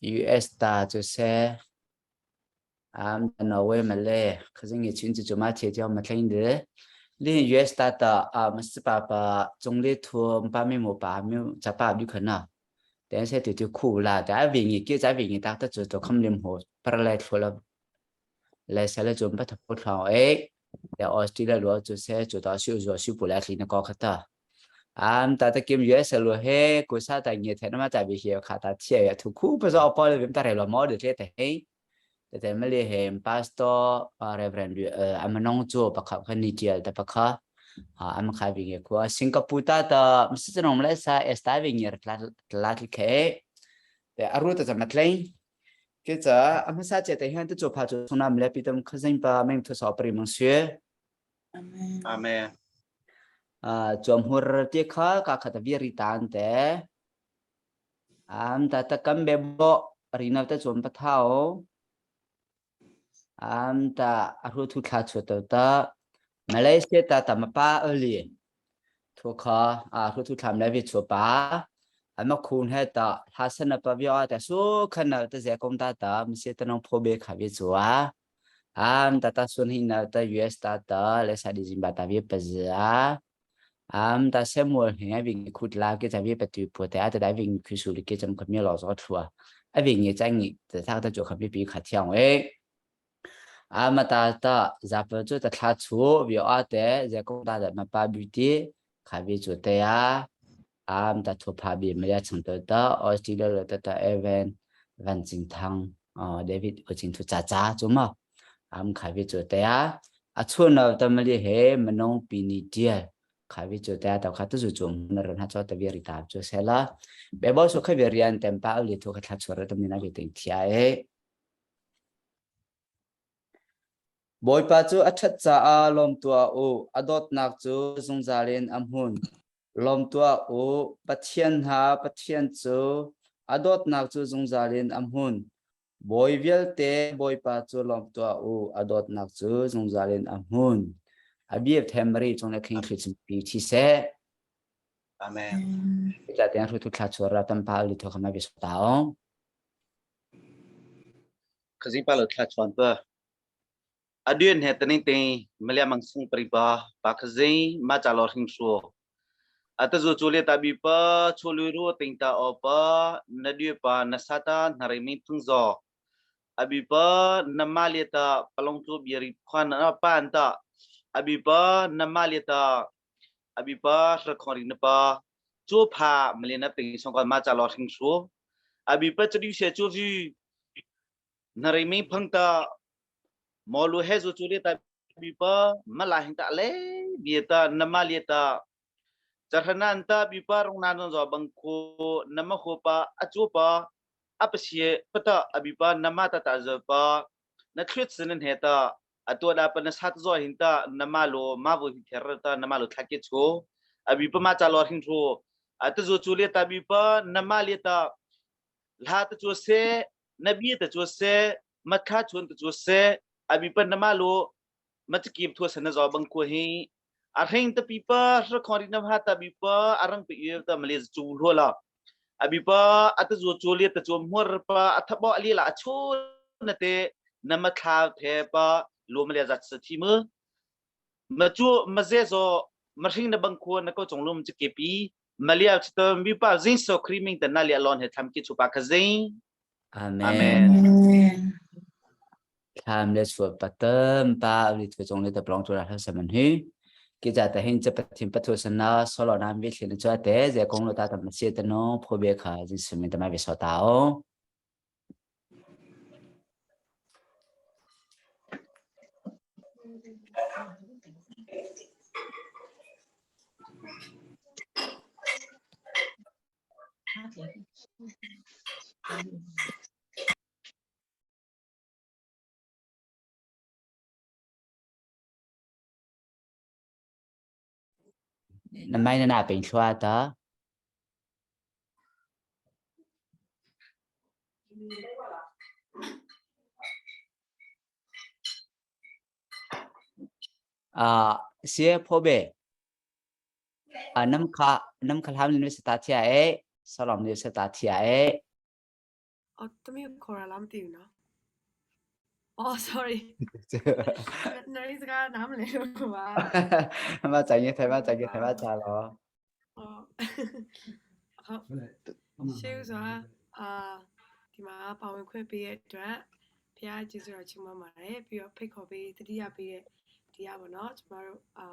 US ta cu seh am Norway male khazing i chin chu ma che chiao ma thleng de li US ta ta a ma si pa pa chung le thum pa mi mo pa mi cha pa bi khana ten se tu tu khu la ta vi ngi ki cha vi ngi ta ta chu to kham lim ho par lai thlo la le se le chum pa thapu thlo e le Australia lo chu se chu ta siu zo siu pu la thli na ko khata am ta ta kim US lo he ku sa ta nge the na ma ta bi he kha ta thie ya thu khu pa zo pa le bim ta re lo mo de the te he te te ma le he pastor reverend amanong chu pa kha kha ni tial ta pa kha am kha bi nge khu Singapore ta ta msi chanom le sa esta bi nge tla tla ke te aru ta ma tlei Ke ca a hmasa che te hian te chu pha chu sunam le pitam khazain pa meng thu so pari mang sue. Amen. Amen. Chuam hur te kha ka khat vi ri tan te. Am ta ta kam be bo rina te chuam pa thao. Am ta a ru thu thla chu to ta Malaysia ta ta ma pa ali. Thu kha a ru thu thlam le vi chu pa. Ama khun he ta hla san pa vio ta su khan na ta ze kom ta ta mi se ta nong pho be kha vi chu a. Am ta ta sun hin na ta US ta ta le sa di jin ba ta vi pa za. Am ta Samuel he vi khut la ke ta vi pa tu pu ta ta dai vi khu su li ke cham kha mi lo zo thua. A vi nge chang ngi ta ta ta chu kha vi pi kha thiang e. Ama ta ta zapa cu ta thla chu vio a te ze ko ta da ma pa beauty kha vi chu te a am ta thu pha bi ma ya chang to ta Australia lo ta ta Evan Van Ching Thang David o ching thu cha cha chu ma am kha vi chu te a a chu na ta mali he manong pi ni tial kha vi chu te a ta kha tu chu chu na ran ha cho ta vi ri ta chu se la be bo su kha vi rian tem pa li thu kha thla chu ra ta mi na vi ting thia e Bawipa cu a ṭhat caah lawm tuah u, a dawtnak cu zungzal in a hmun. Lawm tuah u, Pathian hna Pathian cu a dawtnak cu zungzal in a hmun. Bawi vialte Bawipa cu lawm tuah u, a dawtnak cu zungzal in a hmun. A bia themri cung le khing thli chimpi thi seh. Amen. Ita tiang hrutu thla chuar ra tampa ali thu khama bi taung. Khazing pa lo thla chuan pa. Aduan he taning te malia mang sung pari pa pa khazing ma cha lo hring shu. Ata zu chu le ta bi pa chu lui ru ting ta o pa na due pa na sa ta na re mi phung zo. Abi pa na ma le ta palong chu bi ri khwan na pa an ta. Abi pa na ma le ta abi pa hra khong ri na pa chu pha male na ping song kon ma cha lo hring shu. Abi pa chu se chu vi na re mi phang ta mo lu he zu chu le ta bi pa ma la hing ta le bi ta na ma le ta charhanan ta bi pa rong na no zo bang kho na ma kho pa a chu pa a pa sie pa ta abi pa na ma ta ta zo pa na thlut sin he ta a to da pa na sat zo hin ta na ma lo ma bu hin ther ta na ma lo thla ke chu abi pa ma cha lo hing thu a ta zu chu le ta bi pa na ma le ta hla ta chu se na bi ta chu se matha chun ta chu se abi pa na ma lo ma chikim thu san na zo bang ko hi a hring ta pi pa hra khori na ha ta bi pa arang pi ye ta male chu lo la abi pa ata zu chu le ta chu mur pa athabo ali la chu na te na ma thla the pa lo male za sa thi mu ma chu ma ze zo ma hring na bang ko na ko chong lum chi ke pi malia chi to mi pa zing so creaming ta na le lon he tham ki chu pa kha zing Amen. Amen. Thlam le chuat patam pa li thu chong le ta plong chu ra saman hi ki ja ta hin cha pathin pathu sana solo nam vi thlin chu te je kong lo ta tam se ta no pho be kha jin sumin ta ma vi so ta o Na mai na na peng thlua ta. Ah, sie pho be. Ah, nam kha nam kha hlam ni sa ta thia e. Salam ni se ta thia e. အော်တမီးခေါ်ရလားမသိဘူးနော်အော် sorry နေစကားနားမလဲလို့ပါ မကြိုင်ရင်ထိုင်မကြိုင်ရင်ထိုင်မကြတော့ ဟုတ်ဟုတ်ရှေးဥစွာအာဒီမှာပါဝင်ခွင့်ပေးတဲ့အတွက်ဖခင်ကျေးဇူးတော်ချီးမွမ်းပါတယ်ပြီးတော့ဖိတ်ခေါ်ပေးတတိယပေးတဲ့ဒီရပါတော့ကျမတို့အာ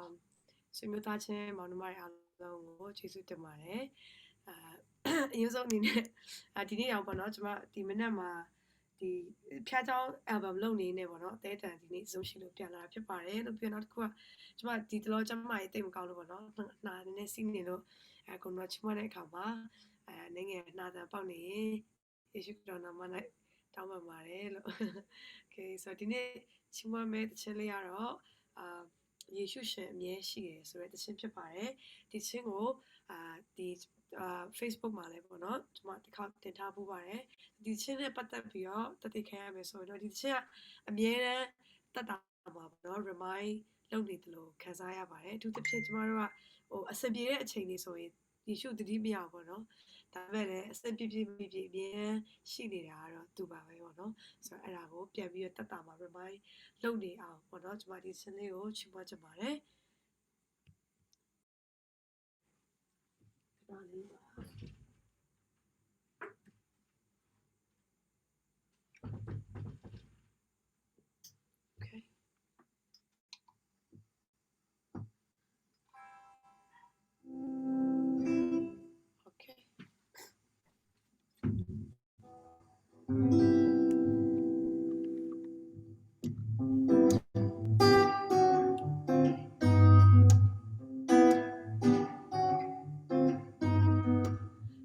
ဆွေမျိုးသားချင်းမောင်နှမတွေအားလုံးကိုကျေးဇူးတင်ပါတယ်အာအရင်ဆုံးအနေနဲ့အာဒီနေ့အောင်ပေါ့နော်ကျမဒီမနေ့မှာဒီဖျားเจ้า album လုပ်နေနေပေါ့နော်အသေးတန်ဒီနေ့ဇုံရှိလို့ပြန်လာဖြစ်ပါတယ်လို့ပြီးတော့နောက်တစ်ခုကကျမဒီတလောကျမကြီးတိတ်မကောင်းလို့ပေါ့နော်နှာနည်းနည်းစီးနေလို့အဲကွန်တော့ချမတဲ့အခါမှာအဲနည်းငယ်နှာတန်ပေါက်နေရင်ယေရှုခရစ်တော်နာမ၌တောင်းပန်ပါတယ်လို့ Okay so ဒီနေ့ချီးမွမ်းမယ့်တခြင်းလေးကတော့အာယေရှုရှင်အမြဲရှိတယ်ဆိုတဲ့တခြင်းဖြစ်ပါတယ်ဒီခြင်းကိုအာဒီအာ Facebook မှာလည်းပေါ့နော်ကျွန်မတစ်ခါတင်ထားပူပါတယ်ဒီချင်းနဲ့ပတ်သက်ပြီးတော့တသိခံရမယ်ဆိုရင်တော့ဒီချင်းကအမြဲတမ်းတတ်တာမှာပေါ့နော် remind လုပ်နေတယ်လို့ခံစားရပါတယ်အထူးသဖြင့်ကျမတို့ကဟိုအဆင်ပြေတဲ့အချိန်တွေဆိုရင်ယေရှုတတိမရဘူးပေါ့နော်ဒါပေမဲ့လည်းအဆင်ပြေပြေပြေပြေအမြဲတမ်းရှိနေတာကတော့သူပါပဲပေါ့နော်ဆိုတော့အဲ့ဒါကိုပြန်ပြီးတော့တတ်တာမှာ remind လုပ်နေအောင်ပေါ့နော်ကျမဒီချင်းလေးကိုချီးမွမ်းချင်ပါတယ်ဒါလေးပါ Okay. Okay.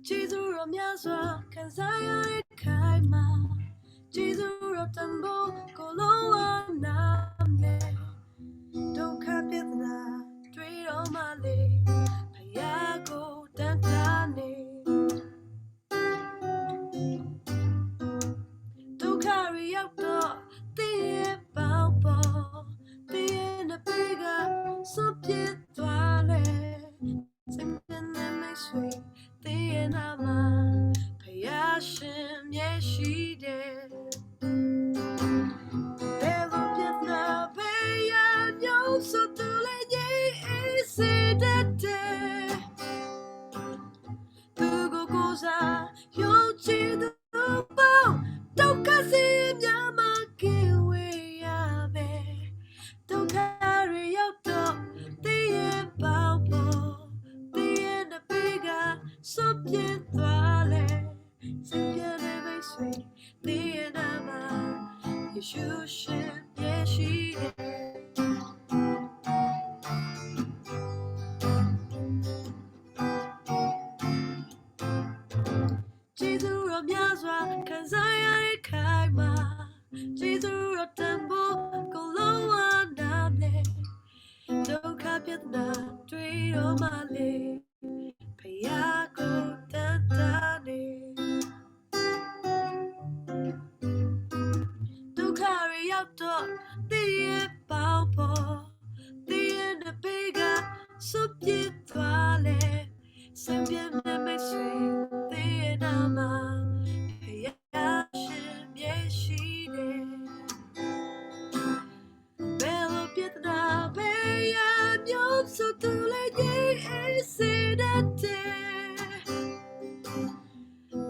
ကျေးဇူးတော်များစွာခံစားရတဲ့ခိုင်မှာကျေးဇူးတော်တန်ဖိုးကိုလုံးဝနာမလဲဒုက္ခပြဿနာတွေ့တော့မှလေဖယားကိုတန်တာနေဒုက္ခရရောက်တော့တည်ရပေါပေါ်တည်ရနပေကစွန့်ပစ်သွားလေစိတ်နဲ့မိတ်ဆွေ တည်ရနာမှာဖယားရှင်မျက်ရှိတယ်ဘယ်လိုပြတ်နာပဲရမျိုးစတူလေးကြီးအေးစေတတ်တယ်သူကိုကိုယ်စားယုံကြည်သူပေါ့ဒုက္ခစီများမှာကင်းဝေးရမယ်ဒုက္ခတွေရောက်တော့တည်ရပေါပေါ်တည်ရနပေကစွန့်ပစ်သွားလေစပြတဲ့မိတ်ဆွေတည်ရနာမှာယေရှုရှင်ရဲ့ရှိတယ် ကျေးဇူးတော်များစွာခံစားရတဲ့ခိုင်မှာကျေးဇူးတော်တန်ဖိုးကိုလုံးဝနားမလဲဒုက္ခပြဿနာတွေ့တော့မှလေဖယားကိုတန်တာနေဒုက္ခတွေရောက်တော့တည်ရပေါပေါ်တည်ရတဲ့ဘေးကစွန့်ပစ်သွားလေစံပြတဲ့မိတ်ဆွေတည်ရနာမှာဖယားရှင်မျက်ရှိတယ်ဘယ်လိုပြတ်တာပဲရမျိုးစတူလေးကြီးအေးစေတတ်တယ်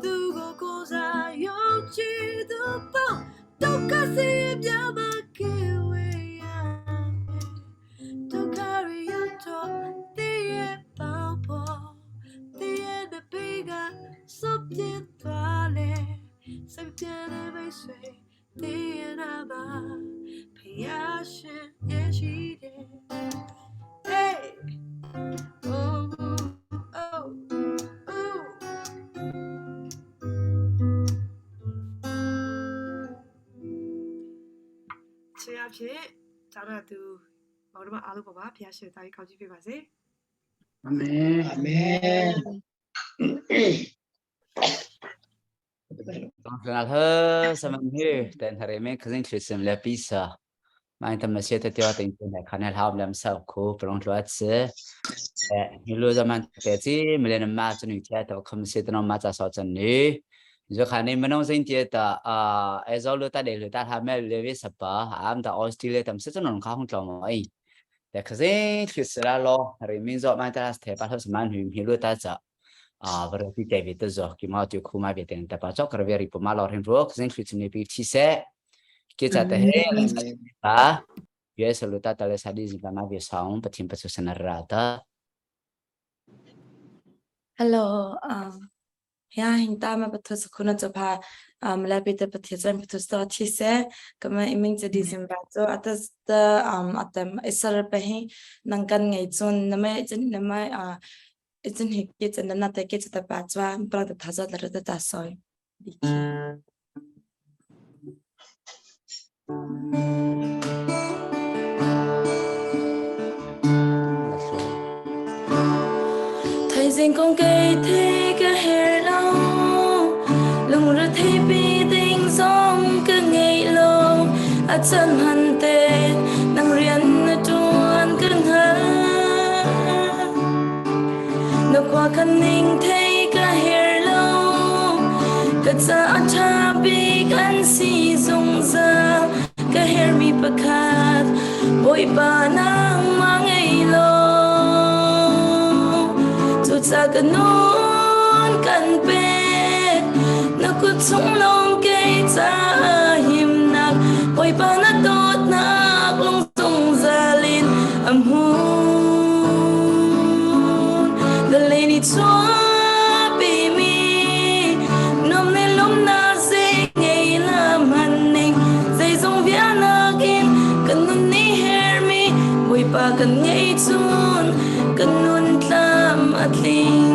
သူကိုကိုယ်စားယုံကြည်သူပေါ့ဒုက္ခစီပြမကေဝေးရမယ်ဒုက္ခရရောက်တော့တည်ရပေါ့ပေါ့တည်ရတဲ့ဘေးကစွန့်ပစ်သွားလေစိတ်ပြတဲ့မိတ်ဆွေတည်ရနာပါဖယားရှင်ရဲ့ရှိတယ် Hey! Oh, oh, oh. ချေအဖြစ်ဇာတ်သူမောင်တို့မအားလုံးပေါ်မှာဖျားရှင်တာကြီးကောင်းချီးပေးပါစေ အာမင် အာမင် Tong na he saman he ten hare me khazin thrisem le pisa. Mai tam se te tyo ting te khan hel haum lam sa khu prong tlo se ni lu zaman te chi mlen ma chu ni che to kham se to ma cha so chan ni zo kha ni manong sing tie ta a e zo lu ta de lu ta tha me le vi sa pa am ta Australia tam se chon kha hong tlo mo ai te khaze thlu se la lo ri min zo ma ta the pa tho man hu hi lu ta cha a va ri te vi te zo ki ma tu khu ma vi ten ta pa chok ra vi ri pu ma lo rin ro khaze thlu chim ni pi thi se ke cha te he ta US lu ta ta le sa di zi ma vi saung pathin pa chu sanar ra ta. Hello, ya hing ta ma pathu sakhuna chu pha mla pi te pathe chan pathu sto thi se kama iming che December cho atas ta atam isar pe hi nang kan ngai chun na mai chin na mai a ichin hi ke chan na te ke chata pa chwa pra ta thaza la ta ta soi. Thaizing kong kei the ka her lo, lungre thei pi ding zong ka ngei lo, a chan han te nang rian na tuan kan ha na khua khan ning thei ka her lo, ka ca a ṭha bik an si zungzal, ka hermi pakhat Bawipa nangmah ngei lo, cucaah ka nun kan pek, na kut chung lawng kei caah himnak, Bawipa na dawtnak lung zungzal in a hmun. Vawlei nih chuahpimi nuam le lawmnak zei ngei lam hmanning, zeizong vialnak in kan nun nih hermi Bawipa kan ngei cun kan nun tlam a tling.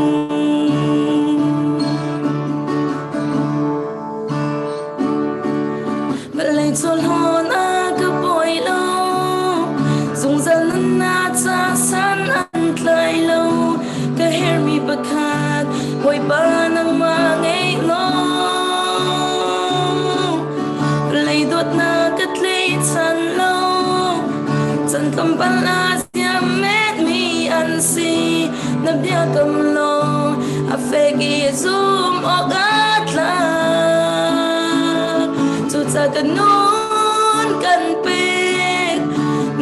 Vawlei chawhlawn a ka pawi lo, zungzal nunnak ca san an tlai lo, ka hermi pakhat Bawipa nangmah ngei law, vawlei dawtnak ka tlaichan lo, chan tlawmpal ah siam metmi an si, na biakam lawng a fek i zum awk a tlak. Cucaah ka nun kan pek,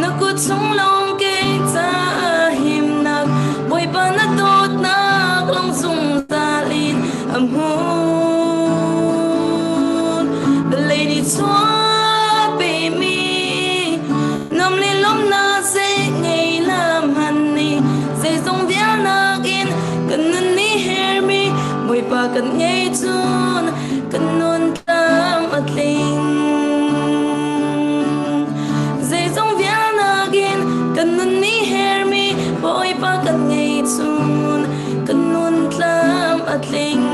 na kut chung lawng kei caah himnak, Bawipa na dawtnak lawng zungzal in a hmun. Vawlei nih chuahpimi nuam le lawmnak zei ngei lam hman nih, zeizong vialnak in kan nun nih hermi Bawipa kan ngei cun kan nun tlam a tling. Zeizong vialnak in kan nun nih hermi Bawipa kan ngei cun kan nun tlam a tling.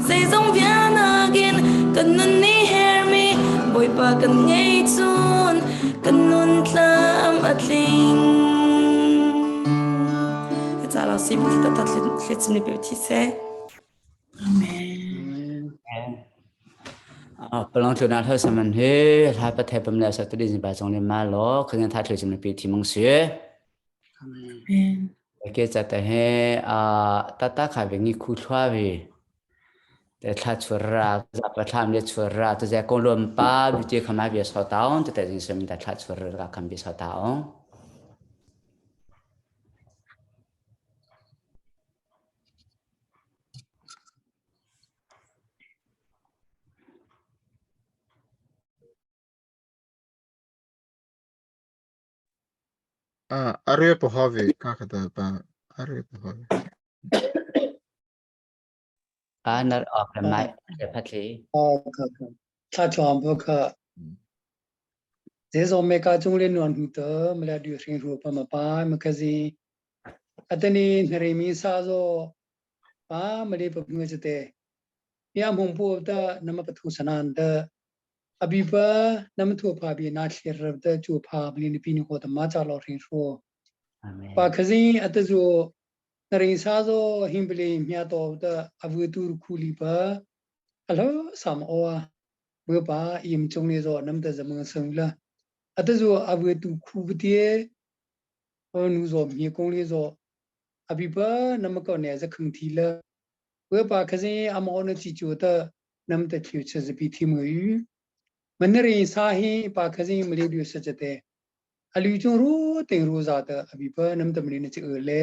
Zeizong vialnak in kan nun nih hermi Bawipa kan ngei cun kan nun tlam a tling. Ca lo si ta ta thlit ni pe thi se. Amen. Palong thu na tho saman he tha pa the pam le sa tu din ba chong le ma lo khan tha thlu chim pi thi mong se. Amen. Ke cha ta he a ta ta kha ve ngi khu thwa ve te thla chur ra za pa thlam le chur ra tu ja ko lom pa bi te khama bi so taung te te jin sem ta thla chur ra kham bi so taung. Arwe pohovi kaka da pa arwe pohovi. A nar ok le mai le phatli. Kha kha. Thla chuam bo kha. Ze zo me ka chung le nuan hu te mla du hring ru pa ma pa ma khazi. Atani hnare mi sa zo pa mali pa nge chate. Ya mung pu ta nama pathu sanan ta abipa nam thu pha bi na thlir rab ta chu pha mali ni pi ni ko ta ma cha lo hring ru. Pa khazi ata zo naring sa zo himbli mya to ta avu tur khuli pa alo sam owa. We pa im chung ni zo nam ta zamang sang la ata zo awe tu khu btie o nu zo mi kong li zo abi pa nam ko ne za khang thi la we pa khazin amo na chi chu ta nam ta thiu che zi pi thi mu yu manari sa hi pa khazin mali du sa chate alu chung ru ting ru za ta abi pa nam ta mali na chi le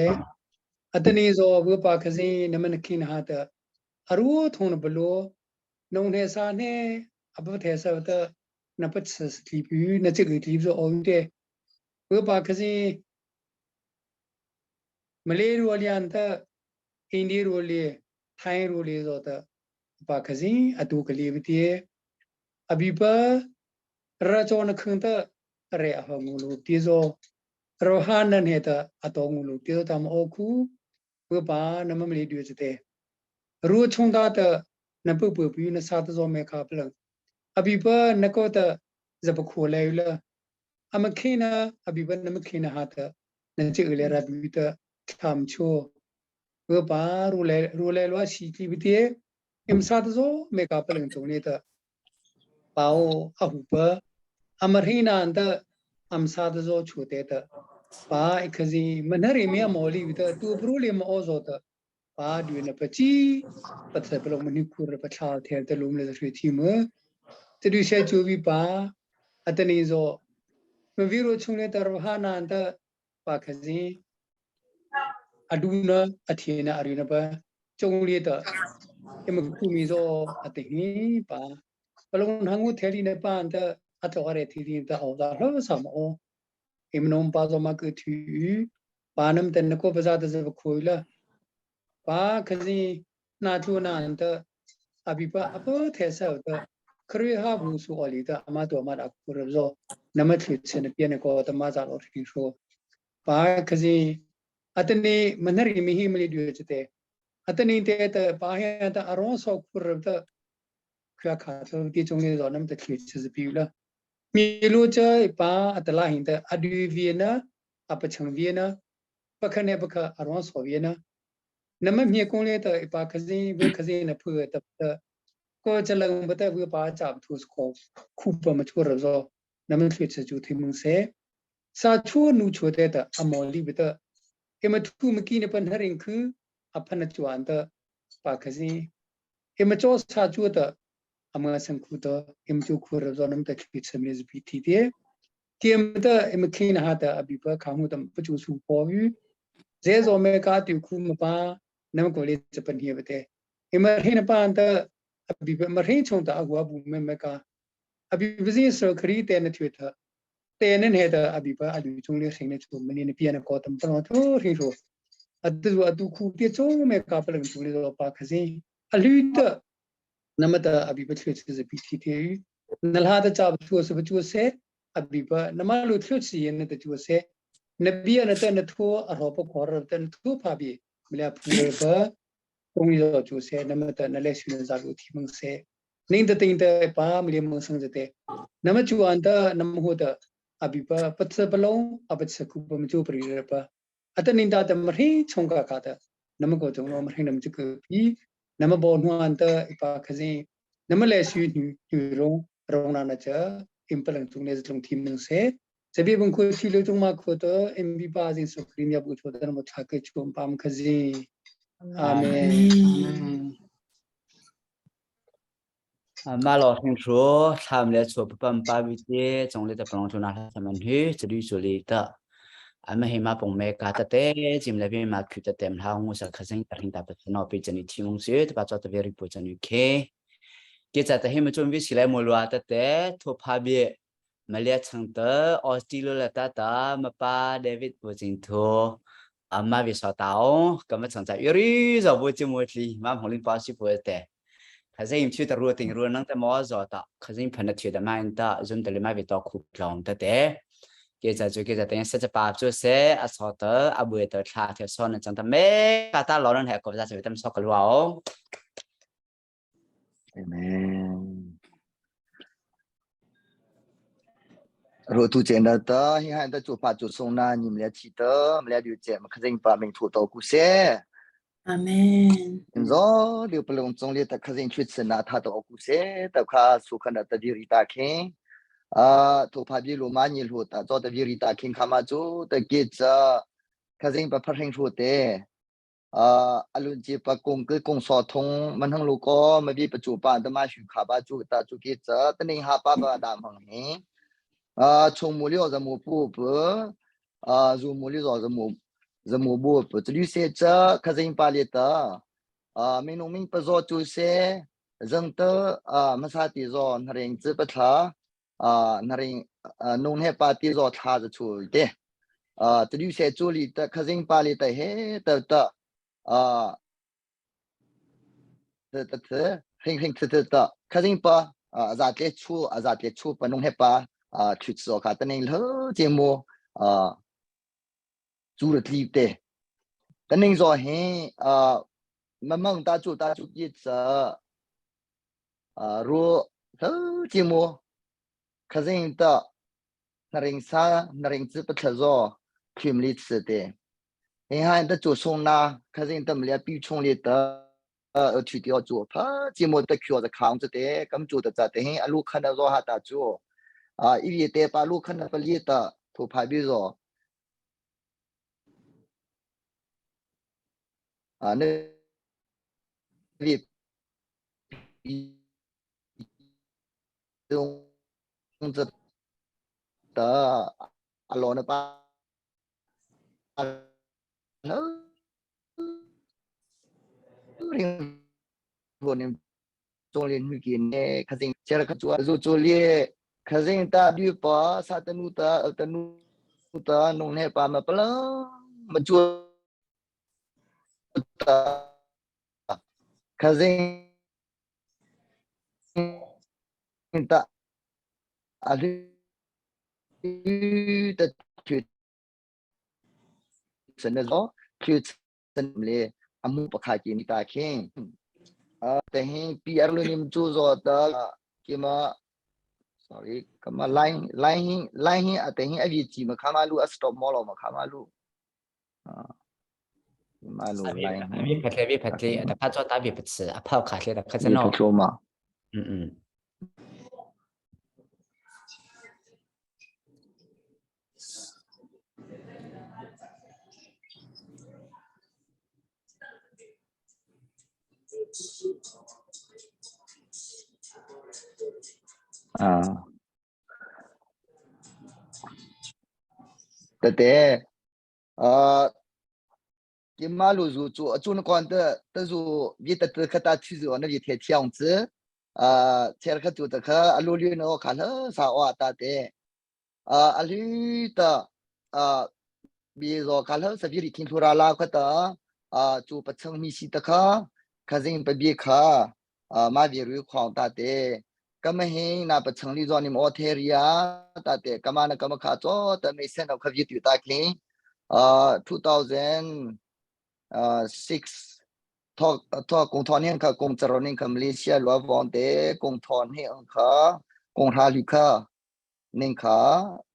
atani zo we pa khazin nam na khin ha ta aru thong na blo nong ne sa ne abu the sa ta na pa sa ti pu na chi ti zo o de we pa khazin မလေးရိုလျန်တအိန္ဒိရိုလီထိုင်းရိုလီဇောတပါခဇင်အတူကလေးပတိအဘိပရချောနခင်းတရေအဟငူလူတီဇောရောဟာနန်ဟေတအတော်ငူလူတီဇောတမအခုဝပါနမမလီဒီစတဲ့ရူချုံတာတနပုပပူနစာတဇောမေခါပလအဘိပနကောတဇပခိုလဲလအမခိနာအဘိပနမခိနာဟာတနချေလေရဘီတ ทำชั่วเออปารู้แลรู้แลว่าสีกีบิเตเอ็มซาตโซเมกาปลังตรงนี้ตะปาวอะหูปะอมรีนันตะอัมซาตโซชูเตตะปาอีกซีมันเรมีมอลีวิตะตูปรูเลมอโซตะปาดูนปะจีปะเทปลงมันนี่คูรปะชาเทตะลุมเลสวยทีมตะดูเชจูวิปาอัตนีโซมวีโรชุงเลตะรหานันตะปาคซี အဒူနာအထေနာအရိနပကျုံလေးတအမခုမီဇောအတိဟိပါပလုံးဟငုထဲလီနပန်တအတော်ရဲသီဒီတအောဒါလောဆမောအမနုံပါဇောမကထူပါနမ်တနကိုပဇာတဇဘခွေလပါခဇီနာချူနာန်တအဘိပအပထဲဆောတခရီဟာဘူးဆူအလီတအမတော်မတာခုရဇောနမချွချင်ပြနေကောတမဇာလောထီဆိုပါခဇီ အတနေမနရီမီဟီမလီဒွေချတဲ့ အတနေတဲ့တပါဟဲတအရောဆောခုရတခွာခါသတိကျုံနေတော့နမ်တခိချစပီလာမီလိုချပါအတလာဟင်တဲ့အဒူဗီနာအပချံဗီနာပခနေပခအရောဆောဗီနာနမမြေကုန်းလေးတဲ့ပါခစင်းဝခစင်းနဖူတကိုချလံဘတဲ့ဝပါချပ်သူစခေါခုပမချူရဇောနမခိချကျူတိမုံစေစာချူနူချိုတဲ့အမောလီဘတဲ့ အမထုမကိနပန်ဟရင်ခုအဖနချွမ်တပါခစီအမချောစာချူတဲ့အမဆန်ခုတအမချူခုရဇောနမ်တခိချမရဇပီတီတဲ့တီမ်တအမခိနဟာတအဘိပခါမှုတပချူစုပေါ်ယူဇဲဇောမေကာတူခုမပါနမကိုလေးစပန်ဟေဘတဲ့အမဟိနပန်တအဘိပမဟိချုံတအကွာဘူးမေမေကာအဘိပဇင်းဆခရီတဲ့နထွေထ တဲ့နဲ့တဲ့အဘိပအလူချုံလေးခိနေချုံမနေပြနေကောတမ်ပလောထိုဟိဆိုအတူအတူခုပြချုံမေကာပလံချုံလေးတော့ပါခစင်းအလူတနမတအဘိပချွေချစပီတီတီနလဟာတချပ်သူစပချူဆေအဘိပနမလူချွချီယနေတချူဆေနဘီအနတနထိုအရောပခေါ်ရတန်သူဖာဘီမလဖူရဘကုံရောချူဆေနမတနလဲရှင်ဇာလူတီမငဆေနင်းတတင်တဲ့ပါမလီမဆန်းတဲ့နမချူအန်တနမဟုတ အဘိပပသပလုံးအပချခုပမချိုပရိရပအတနိန္ဒတမဟိချုံကခတာနမကောကျုံလောမဟိနမချကပြီနမဘောနွန်တအပခဇင်းနမလဲရှူညူရုံရုံနာနချအင်ပလန်တုံနေစလုံသင်နစေဇဘေဘုံခုစီလူတုံမခုတအမ်ဘီပါဇင်းစခရီမြဘူးချိုတနမချကေချုံပမ်ခဇင်းအာမင် မလောထင်ထရသမ်လေချိုပပမ်ပါဝိတေကျုံလေတပလောင်ချုံနာသမန်ဟေစဒီဆိုလီတအမဟေမပုံမေကာတတဲဂျင်လေဘီမာခုတတဲမဟာငုစခစင်းတရင်တပနောပိချနီတီမုံစေတပါချတ်ဗေရီပိုချနီခေကေချတဟေမချုံဝိစီလဲမလွာတတဲထိုဖာဘီမလျချန်တအော်စတီလိုလတတာမပါဒေးဗစ်ပူဂျင်ထိုအမဝိစောတောင်းကမချန်ချာယရီဇောဘူချမွလီမဟိုလင်ပါစီပိုတဲ့ ခဇင်းချူတရူတင်ရူနန်းတမောဇောတာခဇင်းဖနချူတမိုင်းတာဇွန်တလမဝိတော့ခုလောင်တဲ့ကေဇာကျကေဇာတဲ့စစပါကျဆေအစောတအဘွေတခါထေဆောနချန်တမေကတာလောရန်ဟဲကောဇာချေတမ်ဆောကလော Amen. 如tu见到的，你看的做法做送那，你们俩记得，我们俩就见，可是你把名图到古些。Amen. Zo liu palung chung li ta khazing chut sen na tha to ku se ta kha su khan ta di ri ta khe a thu pha bi lu ma ni lu ta zo ta bi ri ta khin khama chu ta ki cha khazing pa phar heng thu te a alun chi pa kung ke kung so thung man hang lu ko ma bi pa chu pa ta ma shu kha ba chu ta chu ki cha ta ning ha pa ba dam hang he a chung mu liu za mu pu pu 啊，入母里做什么？什么不不，这里些这可是巴里的啊，民农民不做就是人的啊，没啥地做，那人只不他啊，那人啊，农业把地做他是出的啊，这里些做里的可是巴里的嘿的的啊，的的的，很很的的的，可是巴啊，咋的出啊，咋的出不农业把啊，去做卡，等你老节目啊。 zu le tli te kan ning zo he a mamang ta chu ta chu ki cha a ru he chi mu khazing ta naring sa naring chi pa tha zo khim li chi te he han ta chu song na khazing tam le pi chung le ta 去掉做怕节目的缺的扛着的，咁做的咋的？阿路看到做哈大做啊，一边得把路看到不列的，土排比如啊，那边中这的阿罗那巴那。 中连女嘅呢，可是接了个做做做咧，可是大女把啥的努的的努的弄那把嘛不能么做的，可是的啊绿的去真的说去真嘞。amu pakha ki ni ta khin a te hin pr lu nim chu zo ta kima sorry kama line line hin line hin a te hin avi chi ma khama lu a stop mo lo ma khama lu a ma lu line vi phat le vi phat le ta pha cho ta vi phat a phao kha le ta kha cha no ma อืม 啊，对对，呃，今马路如做做那光的，都是别的都可大去做那别贴墙子，啊，切了可做的可阿路里那看了啥哇大的，啊阿里的啊，比如看了是别的听出来啦，可的啊做不成米西的可，可是不别可啊马别瑞矿大的。ကမဟင်းနာပချံလီဇောနိမောထေရီယာတတေကမနကမခါချောတမေဆန်ခဗီတူတာကလင်းအာ2006ထောထောกงทอนเฮงค่ะกงจรนิงค่ะมาเลเซียลัววอนเตกงทอนเฮงค่ะกงทาลุค่ะนิงค่ะ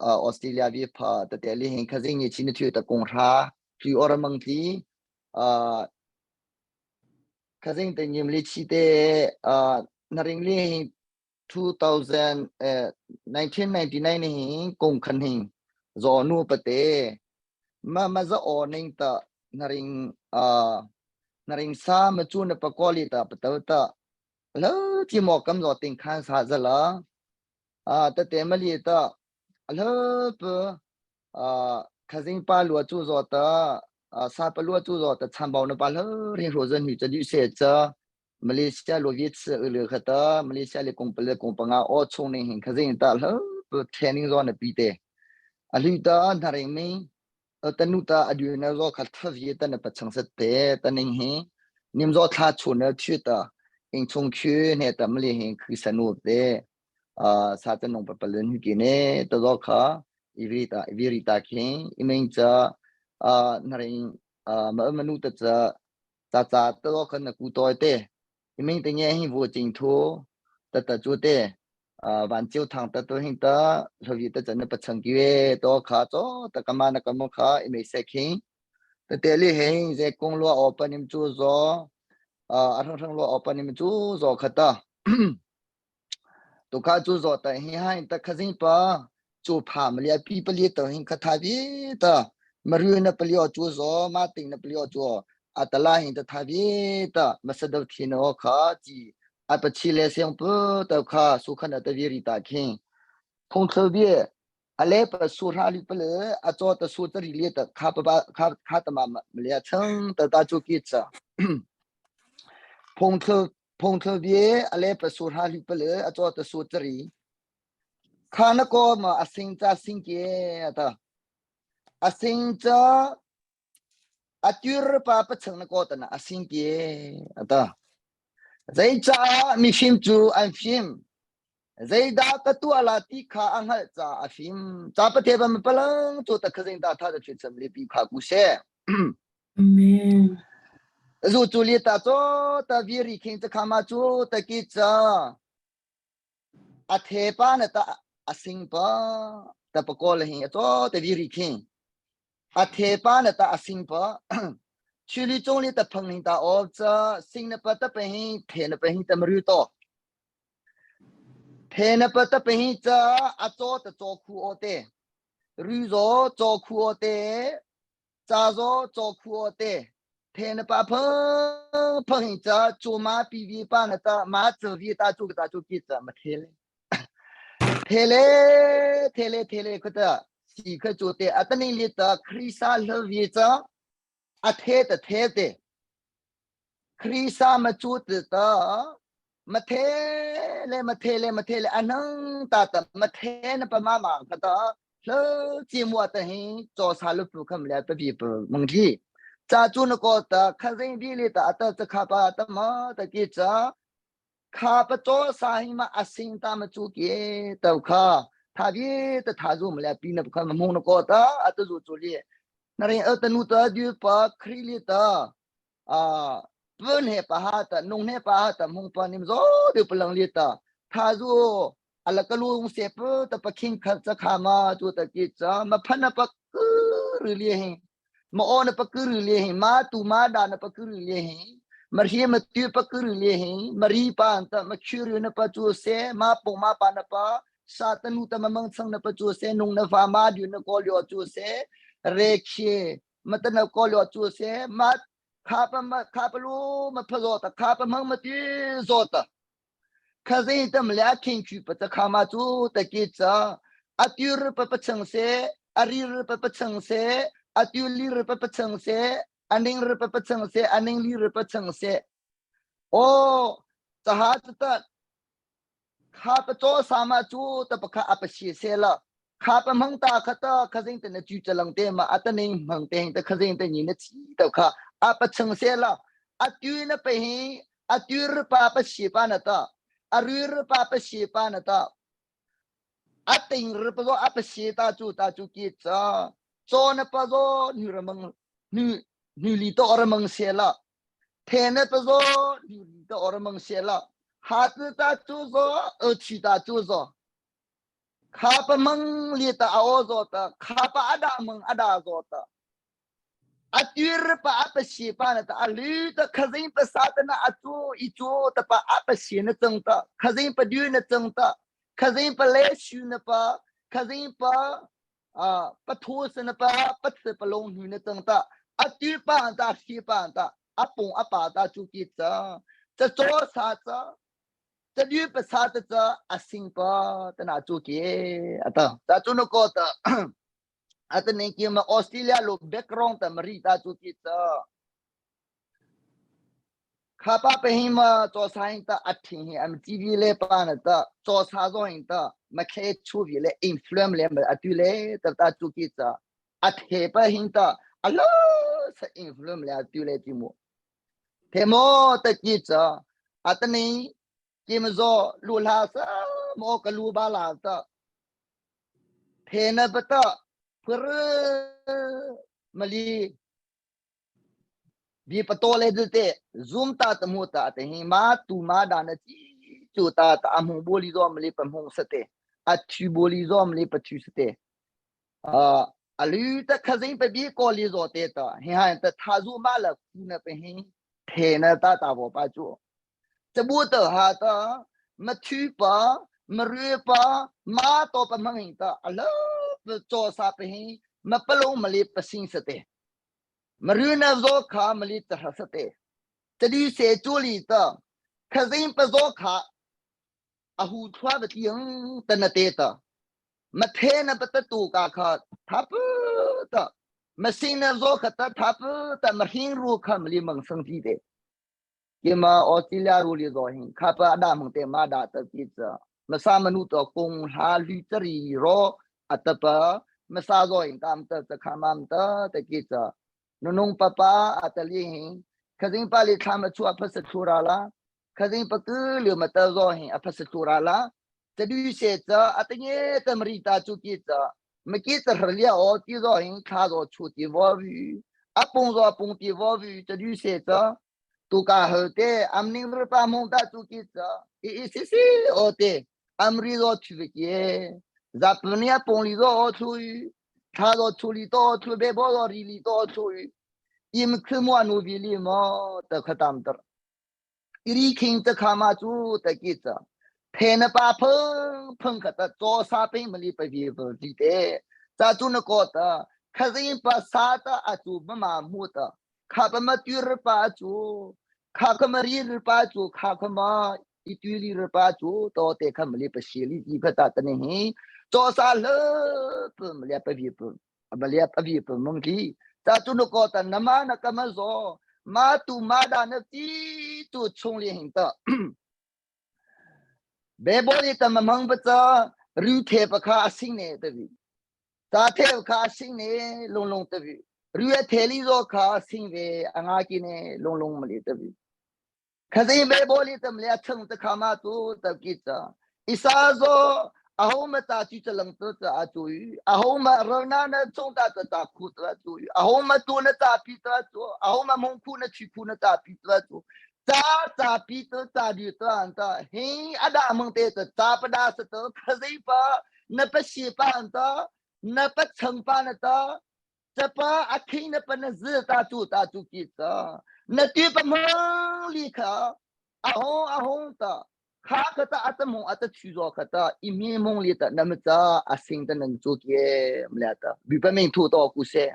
ออสเตรเลียวิพาตเตลิเฮงค่ะซิงชินทือตะกงทาคืออรมังทีอ่าค่ะซิงเตยิมลิชิเตอ่านาริงลี 2000 1999 ni kung khan hing zo nu pate ma ma za o ning ta naring a naring sa ma chu na pakoli ta pataw ta lo chi mo kam zo ting khan sa za la a ta te ma li ta lo pa a khazing pa lua chu zo ta sa pa lua chu zo ta cham bau na pa lo ring ro zan hu cha du se cha မလေးရှားလိုဗီတ်လေခတာမလေးရှားလေကွန်ပလေကွန်ပငါအောချုံနေဟင်ခစင်တာလထဲနင်းဇောနပီတေအလီတာနရင်မင်းတနုတာအဒီနဇောခတ်ဖဗီတနပချံစတေတနင်းဟင်နိမဇောခါချုနချွတာအင်ချုံချွနေတမလီဟင်ခရစနုတေအာစာတနုံပပလန်ဟိကိနေတဇောခါဣဝိတာဣဝိရိတာခင်ဣမိန်ချာအာနရင်အာမမနုတချာသာသာတောခနကူတောတေ 因为等年幸福净土得得做的，啊，万酒堂得都很得，所以得真的不成就的，多卡做，得干嘛那个么卡，因为塞ခင်。Tete li hei ze kung lua o panim chu zo a rang rang lua o panim chu zo khata. Tu kha chu zo ta hi hai ta khazing pa chu pha malia pi pali to hin khatha bi ta maru na pali o chu zo ma ting na pali o chu atala hin ta tha bi ta masadaw thin o kha chi a pachi le siang pu ta kha su khan ta vi ri ta khin phung thlo bi ale pa su ra li pa le a cho ta su ta ri le ta kha pa ba kha kha ta ma malia chang ta ta chu ki cha phung thlo phung thlo bi ale pa su ra li pa le a cho ta su ta ri kha na ko ma a sing cha sing ke ta a sing cha a tir pa pa chang na ko ta na a sing ke ata Zeicah mifim cu an fim? Zeidah ka tuah la ti kha a hngalh caah a fim. Ca pathe ba palang cu ta khazing ta tha ta chut sam le pi kha ku she. Amen. Zu cu li ta cho ta vi ri khing cha khama cu ta ki cha a the pa na ta a sing pa ta pa ko le hi cho ta vi ri khing a the pa na ta a sing pa chili chung li ta phang ning ta o cha sing na pa ta pe hi the na pe hi ta mru to the na pa ta pe hi cha a cho ta cho khu o te ru zo cho khu o te cha zo cho khu o te the na pa phang phang hi cha chu ma pi vi pa na ta ma chu vi ta chu ta chu ki cha ma the le Thele thele thele khuta si kha chu te atani li ta khrisa hlavi cha a the ta the te khrisa ma chu te ta ma the le ma the le ma the le anang ta ta ma the na pa ma ma kha ta hlo chi mua ta hi cho sa lu pu kham le pa bi pa mang thi cha chu na ko ta kha zing bi le ta ata cha kha pa ta ma ta ki cha Kha pacaw sa hi ma a sing ta ma cu ke to kha tha bi ta tha zu ma le pi na kha ma mung na ko ta a ta zu chu li na ring ta nu ta du pa khri li ta a pun he pa ha ta nung he pa ha ta mung pa nim zo du palang li ta tha zu ala ka lu se pu ta pa khing kha cha kha ma chu ta ki cha ma phan na pa ku ri li hi ma o na pa ku ri li hi ma tu ma da na pa ku ri li hi ma ri ma tu pa ku ri li hi ma ri pa ta ma khu ri na pa chu se ma pong ma pa na pa sa ta nu ta ma mang chang na pa chu se nung na fa ma du na ko lyo chu se re khi ma ta na ko lyo chu se ma kha pa ma kha pa lu ma pha zo ta kha pa mang ma ti zo ta Khazei tam le a khing chu pa cha ma chu ta ki cha atur pa pa chang se arir pa pa chang se atulir pa pa chang se aning r pa pa chang se aning li r pa chang se o chaha ta kha pa cho sama chu ta pa kha apa si se la kha pa mang ta kha ta khazing te na chu chalang te ma ataning mang te ta khazing te ni na chi ta kha apa chang se la atu na pe hi atur pa pa si pa na ta arir pa pa si pa na ta ating r pa zo apa si ta chu ta chu ki cha cho na pa zo ni ramang ni ni li to ramang se la the na pa zo ni li to ramang se la ha tu ta chu zo e chi ta chu zo kha pa mang li ta a o zo ta kha pa ada mang ada zo ta Atir pa a pasi pa na ta alu ta khazing pa sa ta na atu i chu ta pa a pasi na chang ta khazing pa du na chang ta khazing pa le shu na pa khazing pa pa thu se na pa pa se pa long nu na chang ta atu pa ta si pa ta apung apa ta chu ki cha cha cho sa cha cha du pa sa ta cha asing pa ta na chu ki ata ta chu no ko ta Atani ki ma Australia lo background ta mari ta chu ki cha kha pa pe hi ma cho sa hin ta athin hi am TV le pa na ta cho sa zo hin ta ma khe chu vi le influence le ma atu le ta ta chu ki cha athe pa hin ta alo sa influence le atu le ti mu the mo ta ki cha atani ki ma zo lu la sa mo ka lu ba la ta Thena bata phur mali bi pato le te zoom ta ta mu ta te hi ma tu ma da na chi chu ta ta amu boli zo mali pa mung sa te a thu boli zo mali pa thu sa te a. Alu ta khazing pe bi ko li zo te ta hi han ta tha zu ma la ku na pe hi the na ta ta bo pa chu chabu ta ha ta ma thu pa ma ru pa ma to pa mang hi ta alo cho sa pe hi ma palo ma le pa sing sa te ma ru na zo kha ma li ta ha sa te chadi se chu li ta khazing pa zo kha a hu thua ba tiang ta na te ta ma the na pa ta tu ka kha tha pu ta ma sing na zo kha ta tha pu ta ma hing ru kha ma li mang sang ti te ki ma Australia ru li zo hin kha pa da mang te ma da ta ki cha ma sa manu to kung ha li chari ro atapa ma sa zo hin kam ta ta kha mam ta ta ki cha nunung papa atali hin khazing pa li thlam chu a pha sa thura la khazing pa ku liu ma ta zo hin a pha sa thura la ta du se cha atinge ta mri ta chu ki cha ma ki ta har lia o ti zo hin kha zo chu ti wo vi a pung zo pung ti wo vi ta du se cha tu ka he te am ning ri pa mong ta chu ki cha i i si si o te am ri zo chu vi ki za pu nia pung li zo o chu tha zo chu li to chu be bo zo ri li to chu im khu mo nu vi li mo ta khatam tar iri khing ta khama chu ta ki cha the na pa phung phung kha ta cho sa pe mali pa vi ti te cha chu na ko ta khazin pa sa ta a chu ma ma mu ta kha pa ma tu r pa chu kha kha ma ri r pa chu kha kha ma i tu li r pa chu to te kha mali pa shi li ti kha ta ta ne hi cho sa le pu mali pa vi pu amalia pa vi pu mong ki cha chu no ko ta na ma na ka ma zo ma tu ma da na ti tu chung li hing ta be bo ni ta ma mang pa cha ru the pa kha asing ne ta vi ta the kha asing ne long long ta vi ru the li zo kha asing ve anga ki ne long long ma li ta vi Khazei me boli tam le achang te khama tu ta ki cha isa zo aho ma ta chi chalang tu cha a chu aho ma rona na chung ta ta ta khu ta chu aho ma tu na ta pi ta chu aho ma mong khu na chi khu na ta pi ta chu cha cha pi ta cha di ta an ta hi ada mong te ta cha pa da sa ta khazei pa na pa shi pa an ta na pa chang pa na ta Capa a thing na pa na zi ta tu ta tu ki ta na ti pa mang li kha a hong a hong ta kha kha ta ata mong ata chu zo kha ta i mi mong li ta na ma cha a sing ta nan chu ke mla ta bi pa ming thu to ku se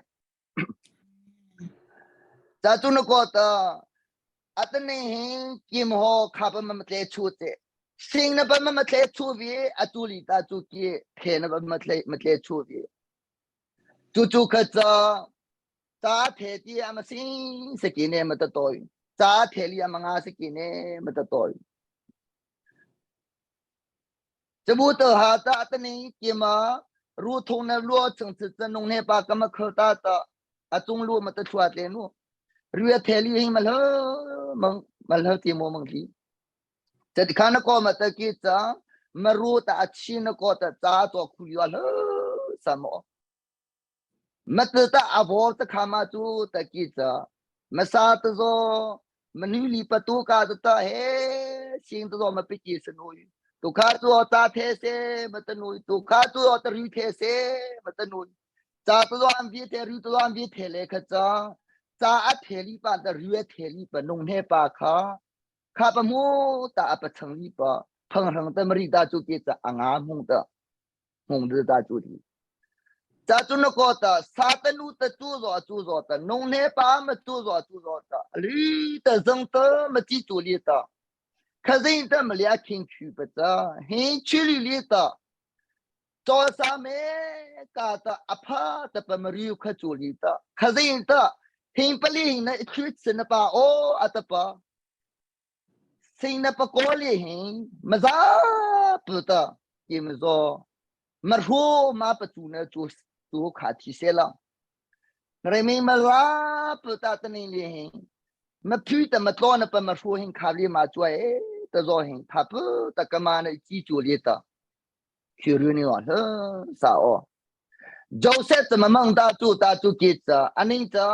cha tu na ko ta ata ne hin kim ho kha pa ma tle chu te sing na pa ma tle chu vi atu li ta chu ki the na pa ma tle ma tle chu vi Cucu kha ca ca the ti a ma sing saki ne ma ta toi ca the li a ma nga saki ne ma ta toi Cabu te ha ta ta ni ki ma ru thong na luo chung chi cha nung ne pa ka ma kho ta ta a chung lu ma ta chuat le nu ria the li hing ma lo mang ma lo ti mo mang li Cha ti kha na ko ma ta ki cha ma ru ta a chi na ko ta cha to khu yo lo sa mo ma tu ta a bo ta kha ma chu ta ki cha ma sa ta zo ma ni li pa tu ka ta ta he sing ta zo ma pi ki sa nu tu kha tu ta the se ma ta nu tu kha tu ta ri the se ma ta nu cha ta zo an vi the ri ta zo an vi the le kha cha cha a the li pa ta ri the li pa nung he pa kha kha pa mu ta a pa chang li pa phang rang ta mari ta chu ke cha anga mung ta mung de ta chu di cha chu na ko ta sa ta nu ta chu zo chu zo ta nong ne pa ma chu zo chu zo ta li ta zang ta ma chi chu li ta kha zing ta ma lia king chu pa ta hin chu li li ta cho sa me ka ta apha ta pa ma riu kha chu li ta kha zing ta hin pa li na chu sin na pa o ata pa Sing na pakawli hi maza pu ta ki mazo marhu ma patu na chu tu kha thi se la remi maza pu ta ta ni li hi ma phu ta ma tlo na pa marhu hin kha li ma chua e ta zo hin tha pu ta kama na chi chu li ta khi ru ni wa he sa o Joseph ta mamang ta chu ta chu ki cha aning cha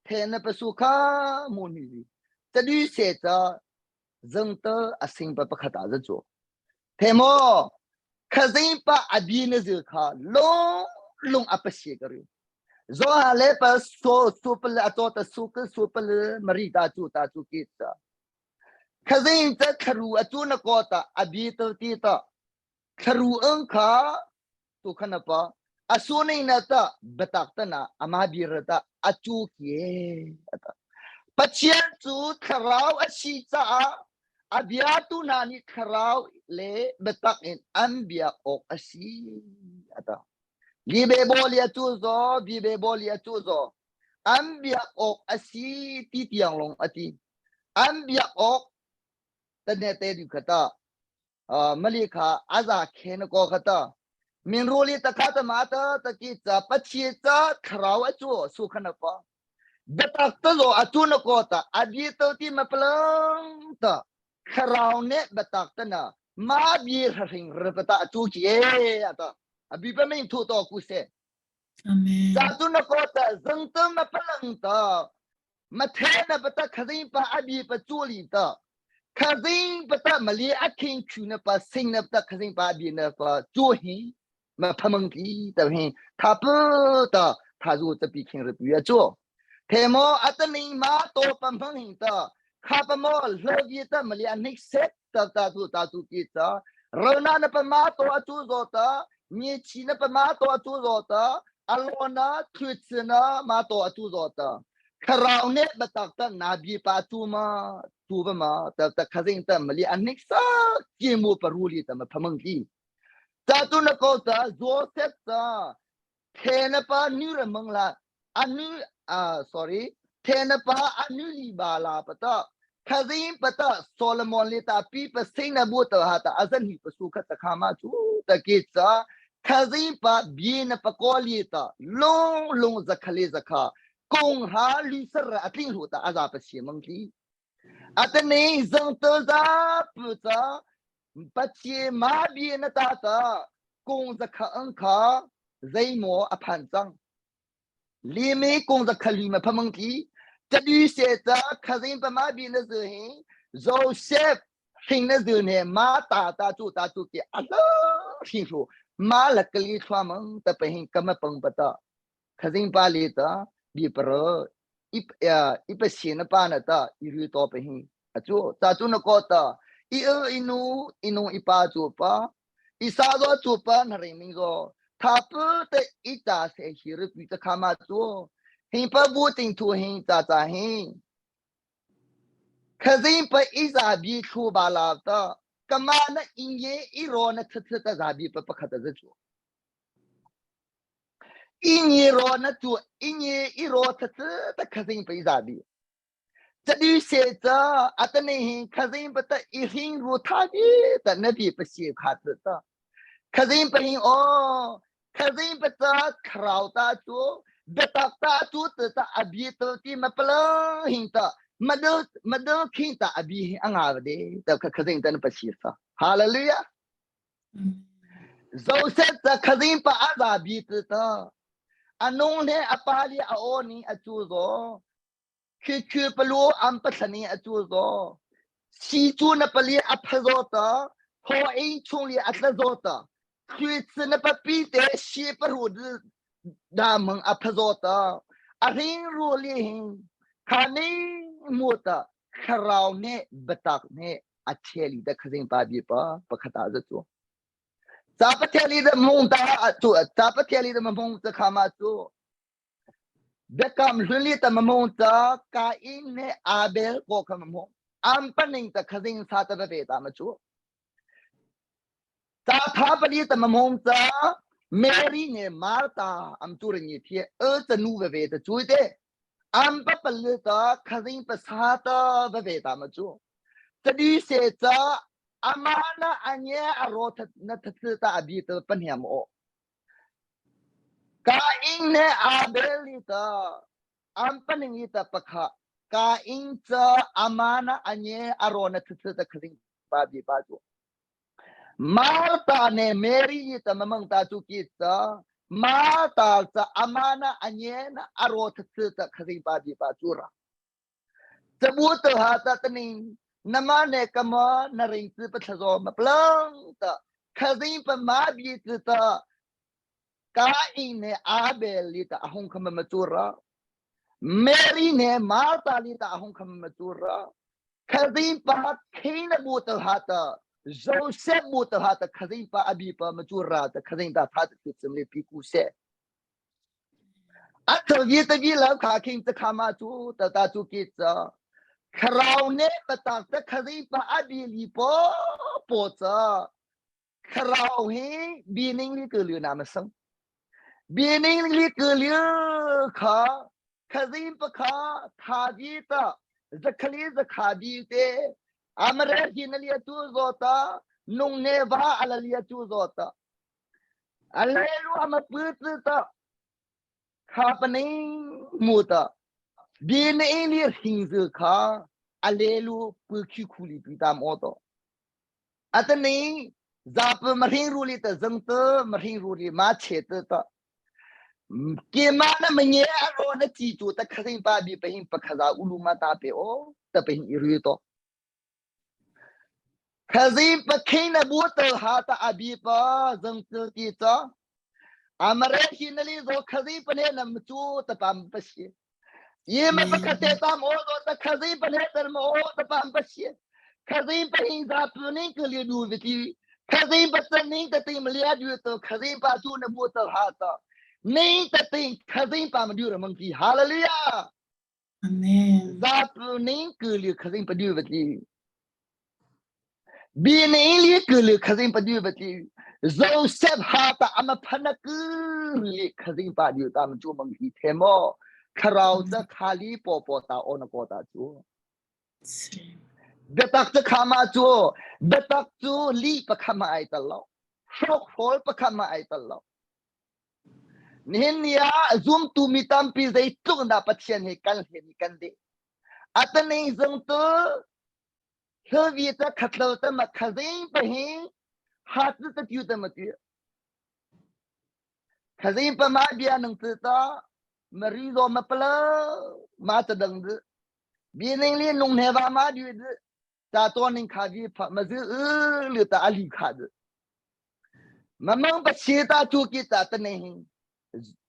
the na pa su kha mu ni ta du se cha zang ta asing pa pakhat a za chu the mo khazing pa abi na zu kha long long apa si ka ru. Zo ha le pa so su pa le ato ta su ke su pa le mari ta chu ta chu ki ta. Khazing ta kharu atu na ko ta abi to ti ta. Kharu ang kha tu khana pa asu nei na ta batak ta na ama bir ta achu ki ata. Pathian cu thlarau a si caah a biatu hna nih thlarau le biatak in an biak awk a si ata. Libe boli a cu zaw, bibe boli a cu zaw. An biak awk a si ti tiang lawng a ti. An biak awk tane te du khata. Mali kha aza khen ko khata. Min ruli ta kha ta ma ta ta ki cha pachi cha thlarau a cu su khana pa. Biatak ta zo a cu na ko ta abi to ti ma palang ta thlarau ne biatak ta na ma bi hring repata a cu ki e ata abi pa ming thu to ku se. Amen. Za tu na ko ta zang ta ma palang ta ma the na pata khazing pa abi pa chu li ta khazing pata mali a khing chu na pa sing na pata khazing pa abi na pa chu hi ma phamang ki ta hi tha pu ta tha zu ta pi khing ri pu ya chu the mo atani ma to pam phang hing ta kha pa mo hlo gi ta mali an hik set ta ta tu ta tu ki ta rona na pa ma to atu zo ta ni chi na pa ma to atu zo ta alona thut na ma to atu zo ta kharau ne batak ta na bi pa tu ma tu ba ma ta ta khazing ta mali an hik sa ki mu paruli ta ma phamang ki Ca tu na ko ta Joseph ta the na pa nu ra mang la anu sorry the na pa anu li ba la pa ta khazin pa ta Solomon le ta pi pa sing na bu ta ha ta azan hi pa su kha ta kha ma chu ta ki cha khazin pa bi na pa ko li ta long long zakhale zakha kong ha li sar atling hu ta aza pa si mang ki atane zang to za pu cha Pathian ma bia na ta ta kung zakha ang kha zeimaw a phan cang. Limi kung zakha li ma phamang tli tadu se ta khazin pa ma bi na zu hi Joseph hring na zu ne ma ta ta chu ta chu ki ala hring thu ma la kali thwa mang ta pa hin kama pang pa ta khazing pa le ta bi paro i i pa sin na pa na ta i ru to pa hin achu ta chu na ko ta i e inu inu i pa chu pa i sa zo chu pa na ring ming zo tha pu te i ta se hi ru pi ta kha ma chu hin pa bu ting thu hin ta ta hin khazing pa i za bi thu ba la ta kama na in ye i ro na th th ta za bi pa pakhat za chu Inyi ro na tu inyi i ro thatu ta khazing pe za bi. Chadi se cha atane hi khazing pa ta i hing ru tha bi ta na bi pa si kha tu ta. Khazing pa hin o khazing pa ta khrau ta chu biatak ta chu tu ta abi tu ti ma pala hing ta madu madu khing ta abi hi anga de ta khazing ta na pa si sa. Hallelujah. Joseph ca khazing pa a zabi tu ta a nung he a pa li a aw ni a cu zaw khi khi palu am pathlani a cu zaw si cu na pali a pha zaw ta thaw ei chung li a tla zaw ta khi na papi te si paru da mang a pha zaw ta a ring ru li hin kha ni mu ta thlarau ne batak ne a theli da khazing pa bi pa pakhat ah za cu ca patheli da mung ta cu ca patheli da mung ta khama cu biakam hlun ta mung ta Kain ne Abel ko kha mung am paning ta khazing sa ta ve ta ma cu ca tha pali ta mung ta Mary ne Martha am tu ring thi e ta nu ve ve ta chui te am pa pal ta khazing pa sa ta ve ve ta ma cu Tadi se ca amah na anye a ro na thatil ta abi te paniam o. Ka ing ne Abel ni ta am paning i ta pakha ka ing ca ama na anye a ro na thatil ta khaling pa bi pa chu. Martha ne Mary ni ta mamang ta chu ki ta Martha ca ama na anye na a ro thatil ta khaling pa bi pa chu ra. Cabu tu ha ta taning nama ne kama na ring tu pa thlazo ma plang ta khazing pa ma bi tu ta. Kain ne Abel li ta ahung khama matura Mary ne Martha li ta ahung khama matura Khazin pa Cain bu ta ha ta Joseph bu ta ha ta khazin pa abi pa matura ta khazin ta tha ta chim le pi ku se A vi ta vi la kha king ta khama chu ta ta chu ki cha kharau ne patak ta khazin pa abi li po po cha Thlarau hi bining li ke liu na ma sang. Bining li ke liu kha khazim pa kha tha di ta zakhali zakha di te amare hi na lia tu zo ta nung ne va ala lia tu zo ta ale lu ama pu tu ta kha pa mu ta bi ne li hing zu kha ale lu pu khu khu li pi tam o to Atani zap mahring ruli ta zang te mahring ruli ma che te ta ke ma na manye aro na chi chu ta khasing pa bi pa hing pa khaza ulu ma ta pe o ta pe hing iri to khazing pa khing na bu te ha ta abi pa zang te ti ta amare hi na li zo khazing pa ne nam chu ta pam pa si Ye ma pakate tam o do ta khazi pa ne tar ma o ta pam pa si. Khazi pa hin za pu ning ke li du vi ti. Khazi pa ta ning ta ti ma lia du to khazi pa tu na bu ta ha ta. Ning ta ti khazi pa ma du ra mang ti. Hallelujah. Amen. Za pu ning ke li khazi pa du vi ti. Bi ne li ke li khazi pa du vi ti. Joseph ha ta ama phana ku li khazi pa du ta ma chu mang ti the mo. Thlarau ca khali po po ta on ko ta chu. Biatak cu khama cu biatak cu li pakha ma ai tal lo. Hrok hrawl pakha ma ai tal lo. Nihin ni ah zumtu mi tampi zeitluk dah Pathian he kan hlen i kan deh. Atane zong tu hlvi ta khatlo ta ma khazing pa hi hat ta tiu ta ma tiu. Khazing pa ma bia nang tu ta mari zo ma pala ma ta dang du. Bi ning li nung he va ma du du. Ta to ning kha vi pha ma zu lu ta ali kha du. Ma mang pa che ta tu ki ta ta ne hi.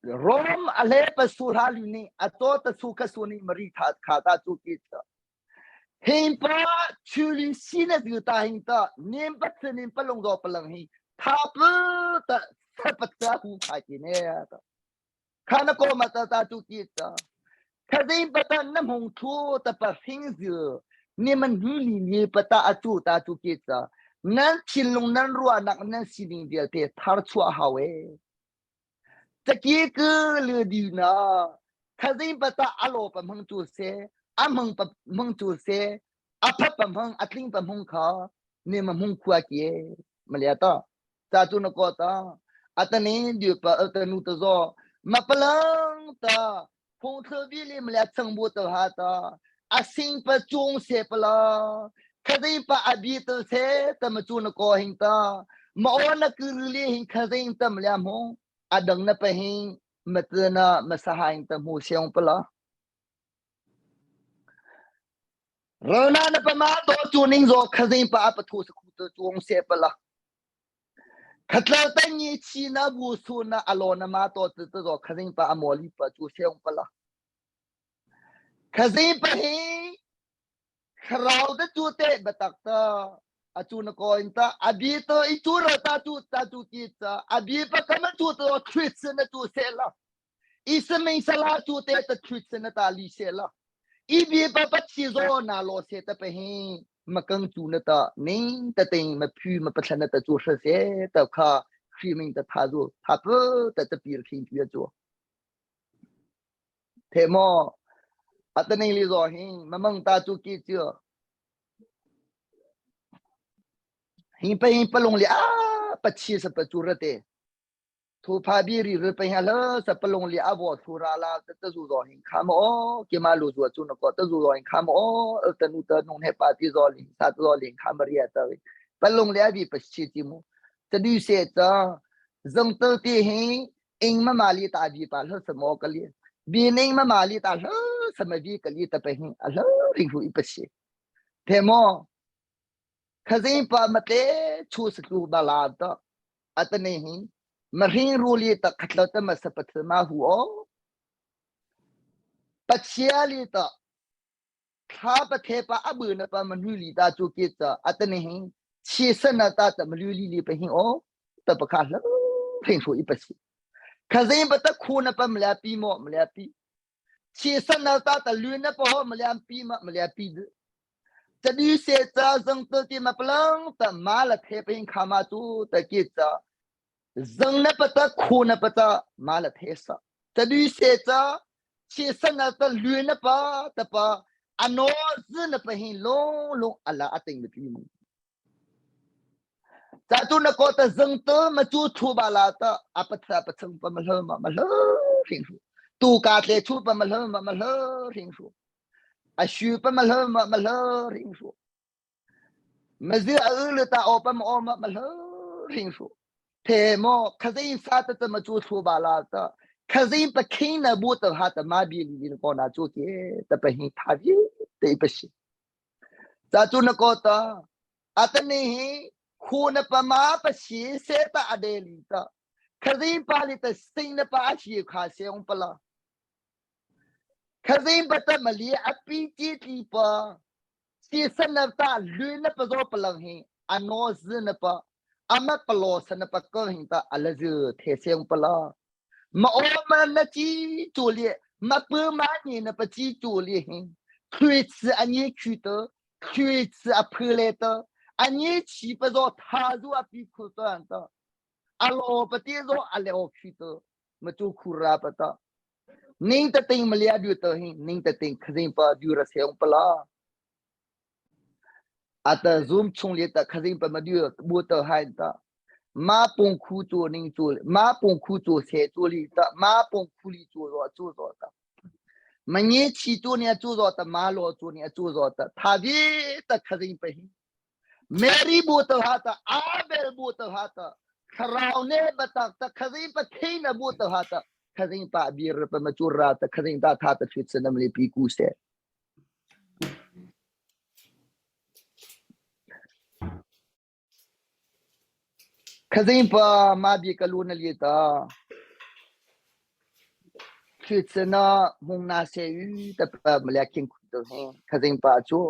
Rom a le pa su ra lu ni a to ta su kha su ni mari tha kha ta tu ki ta. Hing pa chuli si na zu ta hing ta nim pa tse nim pa lung do pa lang hi tha pu ta sa pa ta hu kha ki ne ta. Kha na ko ma ta ta tu ki ta. Kha zing pa ta na hmung thu ta pa hing zu ni man hu li ni pa ta a tu ta tu ki ta. Nan thinlung nan ruahnak nan sining vialte thar chuah hau e. Caki ku lu di na khazing pata alo pa hmang tu se a hmang pa hmang tu se a phat pa hmang a tling pa hmang kha ne ma hmung khua ki malia ta cha chu na ko ta atani du pa atanu ta zo ma palang ta phung thlu vi li malia chang bu ta ha ta asing pa chung se pala khazing pa abi tu se ta ma chu na ko hing ta ma o na ku li hing khazing ta malia hmung adang na pa hing ma tu na ma sa haing ta mu seong pala rona na pa ma to chu ning zo khazing pa pa thu sa khu tu chuang se pala khatla ta ni chi na bu su na alo na ma to tu zo khazing pa amoli pa chu seong pala Khazing pa hi thlarau te cu te biatak ta a cu na ko in ta a bi to i cu ro ta cu ta cu ki ta a bi pa kama cu to Christ na cu se la i saming sala cu te ta Christ na ta li se la i bi pa pa chi zo na lo se ta pa hi makang cu na ta ning ta ting ma phu ma pathlan na ta cu hra se ta kha khri ming ta tha zu tha pu ta ta pir khin tu ya cu The maw atani li zo hi mamang ta chu ki chu hi pe hi palung li a pachi sa pa chu ra te thu pha bi ri ri pe hi la sa palung li a bo thu ra la ta ta zu zo hin kha mo ke ma lu zu chu na ko ta zu zo hin kha mo ta nu ta nung he pa ti zo li sa zo li kha ma ria ta palung li a bi pachi ti mu ta du se ta zong tel ti hi ing ma ma li ta bi pa hlo samo ka li bi ning ma ma li ta hlo sama bi ka li ta pe hin a hlo ring hu i pa si the mo khazing pa ma te chu sa tu ba la ta atane hi Ma hring ru li ta khatlo ta ma sa pathil ma hu o. Pachia li ta thla pathe pa abu na pa ma nu li ta chu ki ta atani hi chi san na ta ta ma lu li li pa hi o ta pa kha hlo hring ru i pasi. Khazin pa ta khu na pa mla pi mo mla pi. Chi san na ta ta lu na pa ho mla pi ma mla pi du. Ta di se cha zang ta ti ma palang ta ma la the pa hin kha ma tu ta ki cha zang na pa ta khu na pa ta ma la the sa. Ta di se cha chi san na ta lu na pa ta pa ano zi na pa hin long long ala ating mi pi mu. Ca tu na ko ta zang te ma cu thu ba la ta a pa tha pa chung pa ma hlo ma ma hlo hring hu. Tu ka tle chu pa ma hlo ma ma hlo hring hu. A shu pa ma hlo ma ma hlo hring hu. Ma zi a u le ta o pa ma o ma ma hlo hring hu. The mo khazin sa ta ta ma cu thu ba la ta khazin pa khing na bu ta ha ta ma bi li ko na chu ke ta pa hin tha bi te pa shi. Ca cu na ko ta atani hi khu na pama pa si se ta adeli ta khazin pa li ta sing na pa a si kha seong pala khazin pa ta mali api chi ti pa si san na ta lu na pa zo palang hi ano zi na pa ama palo san na pa ko hin ta alazu the seong pala Ma aw ma na ci cu li ma pu ma ni na pa ci cu li hi khui ci a ni khu te khui ci a phu le te a ni chi pa zo tha zu a pi khu to an to a lo pa ti zo a le o khu te ma chu khu ra pa ta ning ta ting ma lia du te hi ning ta ting khazing pa du ra seong pa la Ata zoom chung le ta khazing pa ma du bu ta hain ta ma pung khu chu ning chu ma pung khu chu se chu li ta ma pung khu li chu zo chu zo ta ma ni chi chu ni chu zo ta ma lo chu ni chu zo ta tha vi ta khazing pa hi Mary bu ta ha ta Abel bu ta ha ta Thlarau ne batak ta khazing pa thei na bu ta ha ta khazing pa bir pa ma chu ra ta khazing ta tha ta thit sanam le pi ku se Khazing pa ma bi ka lu na li ta. Khi tsena mung na se yu ta pa mala king khu to he. Khazing pa chu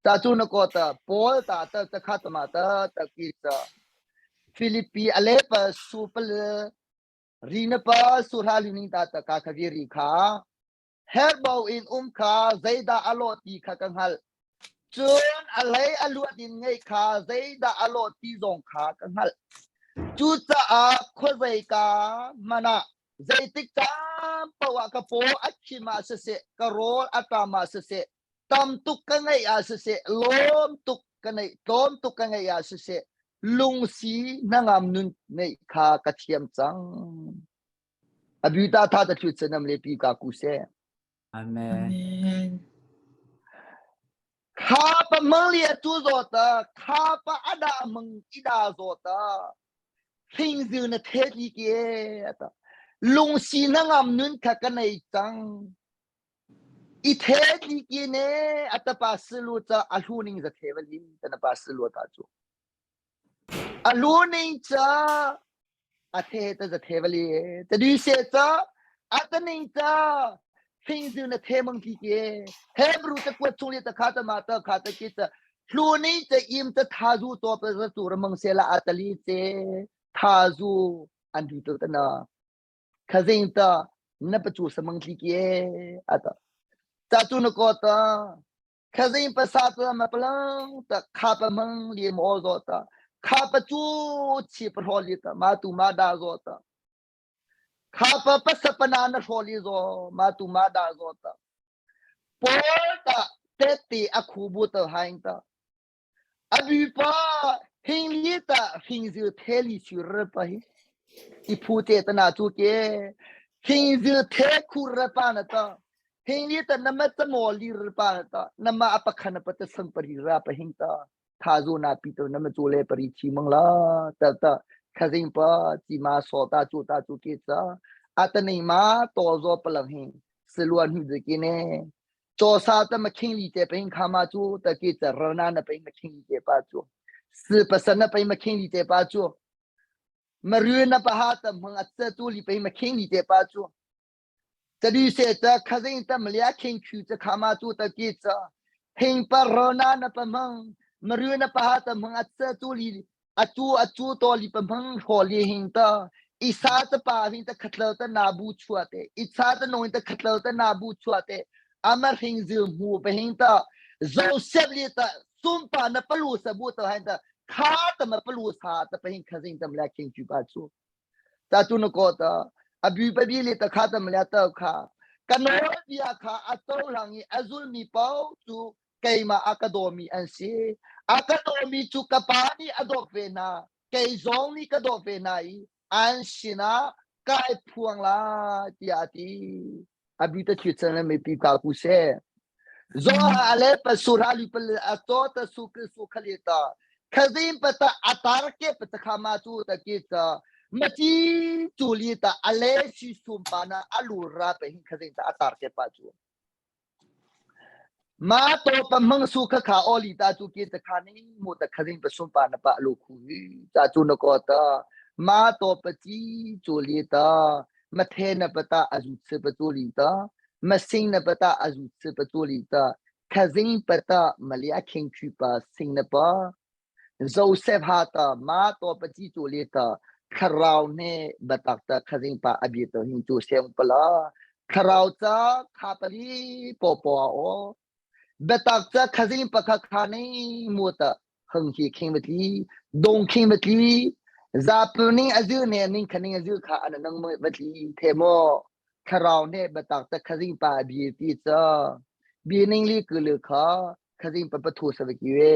ta chu na ko ta Paul ta ta ta kha ta ma ta ta ki ta Philippi ale pa su pa le ri na pa su ra li ning ta ta ka kha vi ri kha Herhbau in um kha zeidah a lawh ti kha ka hngalh. Cun a hlei a luat in ngeih kha zeidah a lawh ti zong kha ka hngalh. Cucaah khuazeika hmanh ah zeitik caan paoh ah ka paw a khim ah siseh, ka rawl a ṭam ah siseh, tam tuk ka ngeih ah siseh, lawm tuk ka neih, tlawm tuk ka ngeih ah siseh, lungsi hnangam nun neih kha ka thiam cang. Abuta tha ta thlut sanam le pi ka ku se. Amen. Amen. Kha pa mang li atu zo ta kha pa ada mang ida zo ta thing zu na the li ke ata lung si na ngam nun kha ka nei cang i the li ke ne ata pa silu cha a hlu ning za the vali ta na pa silu ta chu A lu ning ca a the ta za the vali ta du se ca a ta ning ca thing zu na the mang ki ke Hebrew ta kuat chung le ta kha ta ma ta kha ta ki ta hlu ni ta im ta tha zu to pa za tu ramang se la atali che tha zu an du to ta na khazing ta na pa chu samang ki ke ata ta tu na ko ta Khazing pasa tu ma palang ta kha pa mang li mo zo ta kha pa chu chi pa hro li ta ma tu ma da zo ta kha pa pa sa pa na na hro li zo ma tu ma da zo ta Paul ta te ti a khu bu ta haing ta Abi pa hing li ta hing zu the li chu re pa hi i phu te ta na chu ke hing zu the khu re pa na ta hing li ta na ma ta mo li re pa na ta na ma apa khan pa ta sang pari ra pa hing ta tha zu na pi to na ma chu le pari chi mang la ta ta khazing pa chi ma so ta chu ta chu ke cha atani ma to zo palang hi siluan hu de ki ne Cawsa ta ma khing li te peng kha ma cu ta ki ta rana na peng ma khing li te pa cu si pasal na peng ma khing li te pa cu. Ma rue na pa ha ta hmang a cha tu li pe ma khing li te pa chu. Cha du se ta khazing ta malia khing khu cha khama chu ta ki cha hing pa rona na pa mang ma rue na pa ha ta hmang a cha tu li acu acu to li pa hmang hro li hing ta isa ta pa hing ta khatlo ta na bu chua te isa ta nong ta khatlo ta na bu chua te ama hring zil mu pa hing ta Joseph li ta sumpa na palu sa bu ta hing ta kha ta ma palu sa ta pa hing khazing tam la king chu pa chu ta tu na ko ta abi pa bi li ta kha tam la ta kha kanor bia kha ato lang i azul mi pau chu keimah a ka dawmi an si. A ka dawmi cu ka pa nih a dawt ve hna, kei zong nih ka dawt ve hna i an sinah kai phuang lai tiah a ti. A bi ta thli chan le mipi ka ku se. Zo ha le pa su ra li pa a to ta su ke su khali ta. Khazim pa ta atar ke pa ta khama chu ta ki ta machi chu li ta ale si sum pa na alu ra pe hin khazim ta atar ke pa chu. Ma to pa mang su kha kha oli ta chu ki ta kha ni mu ta khazing pa sum pa na pa lu khu hi ta chu na ko ta ma to pa chi chu li ta ma the na pa ta azu se pa chu li ta ma sing na pa ta azu se pa chu li ta khazing pa ta malia khing chu pa sing na pa Joseph ha ta ma to pa chi chu li ta thlarau ne batak ta khazing pa abi to hin chu sem pala thlarau cha kha pali po po o batak cha khazing pa kha kha nei mu ta hang hi khing matli dong khing matli za pu ning azu ne ning khaning azu kha an nang mo matli the mo thlarau ne batak ta khazing pa abi ti cha bi ning li ku lu kha khazing pa pathu sa ki we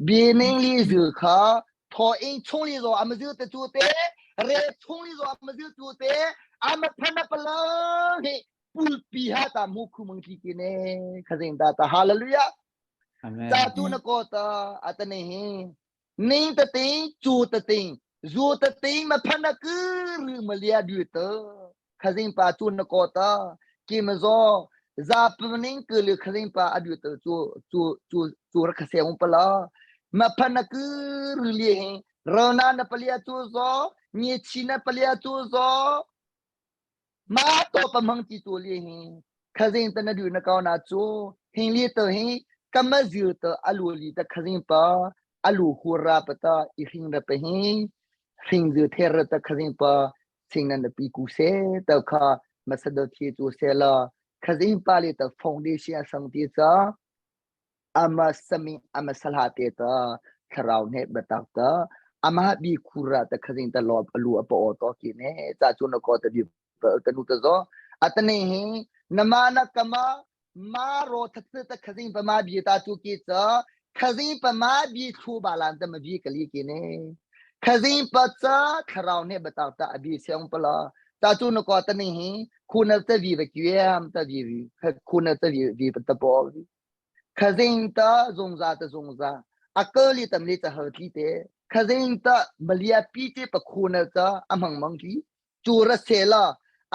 bi ning li zu kha tho in chung li zo am zu te chu te re chung li zo am zu chu te am phana pala he pulpi ha ta mu khu mang ki ki ne khazing ta ta hallelujah Amen. ta tu na ko ta atane he ning ta ting chu ta ting zu ta ting ma phana ku ru ma lia du ta khazing pa chu na ko ta ki ma zo za ning ku lu khazing pa adu ta chu chu chu chu ra khase ung pala ma phana ku ru li he rona na palia chu zo ni chi na palia chu zo Ma to pa mang ti tu li hi khazing ta na du na kau na chu hing li to hi kama ziu to alu li ta khazing pa alu hura pa ta i hing ra pa hi hing ziu ther ra ta khazing pa sing nan pi ku se ta kha masado thi chu se la khazing pa li ta foundation sang ti cha ama sami ama salha te ta thlarau ne batak ta ama bi khura ta khazing ta lop alu apa o to ki ne cha chu na ko ta bi ta nu ta zo atane hi nama na kama ma ro that ta khazing pa ma bi ta chu ki cha khazing pa ma bi thu ba lan ta ma bi kali ki ne khazing pa cha thlarau ne batak ta abi seong pa la ta chu na ko ta ni hi khu na ta vi ba kyam ta vi khu na ta vi vi ta po Khazing ta zungza ta zungza akali tam le ta hal tli te khazing ta malia pi te pa khuna ta amang mang ki chura sela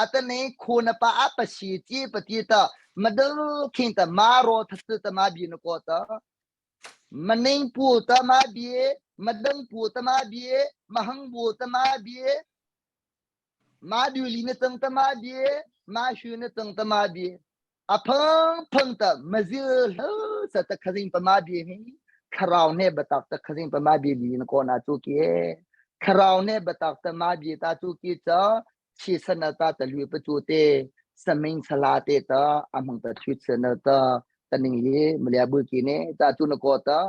atane khuna pa a pa si chi pa ti ta madal khin ta ma ro that ta ma bi na ko ta maning pu ta ma bi madang pu ta ma bi mahang bu ta ma bi ma du li na tang ta ma bi ma shu na tang ta ma bi a phang phang ta mazil hlo sa ta khazing pa ma bi hi thlarau ne batak ta khazing pa ma bi li na ko na chu ki thlarau ne batak ta ma bi ta chu ki cha chi sana ta ta lu pa chu te saming sala te ta amang ta thut sana ta taning li mlia bu ki ne ta chu na ko ta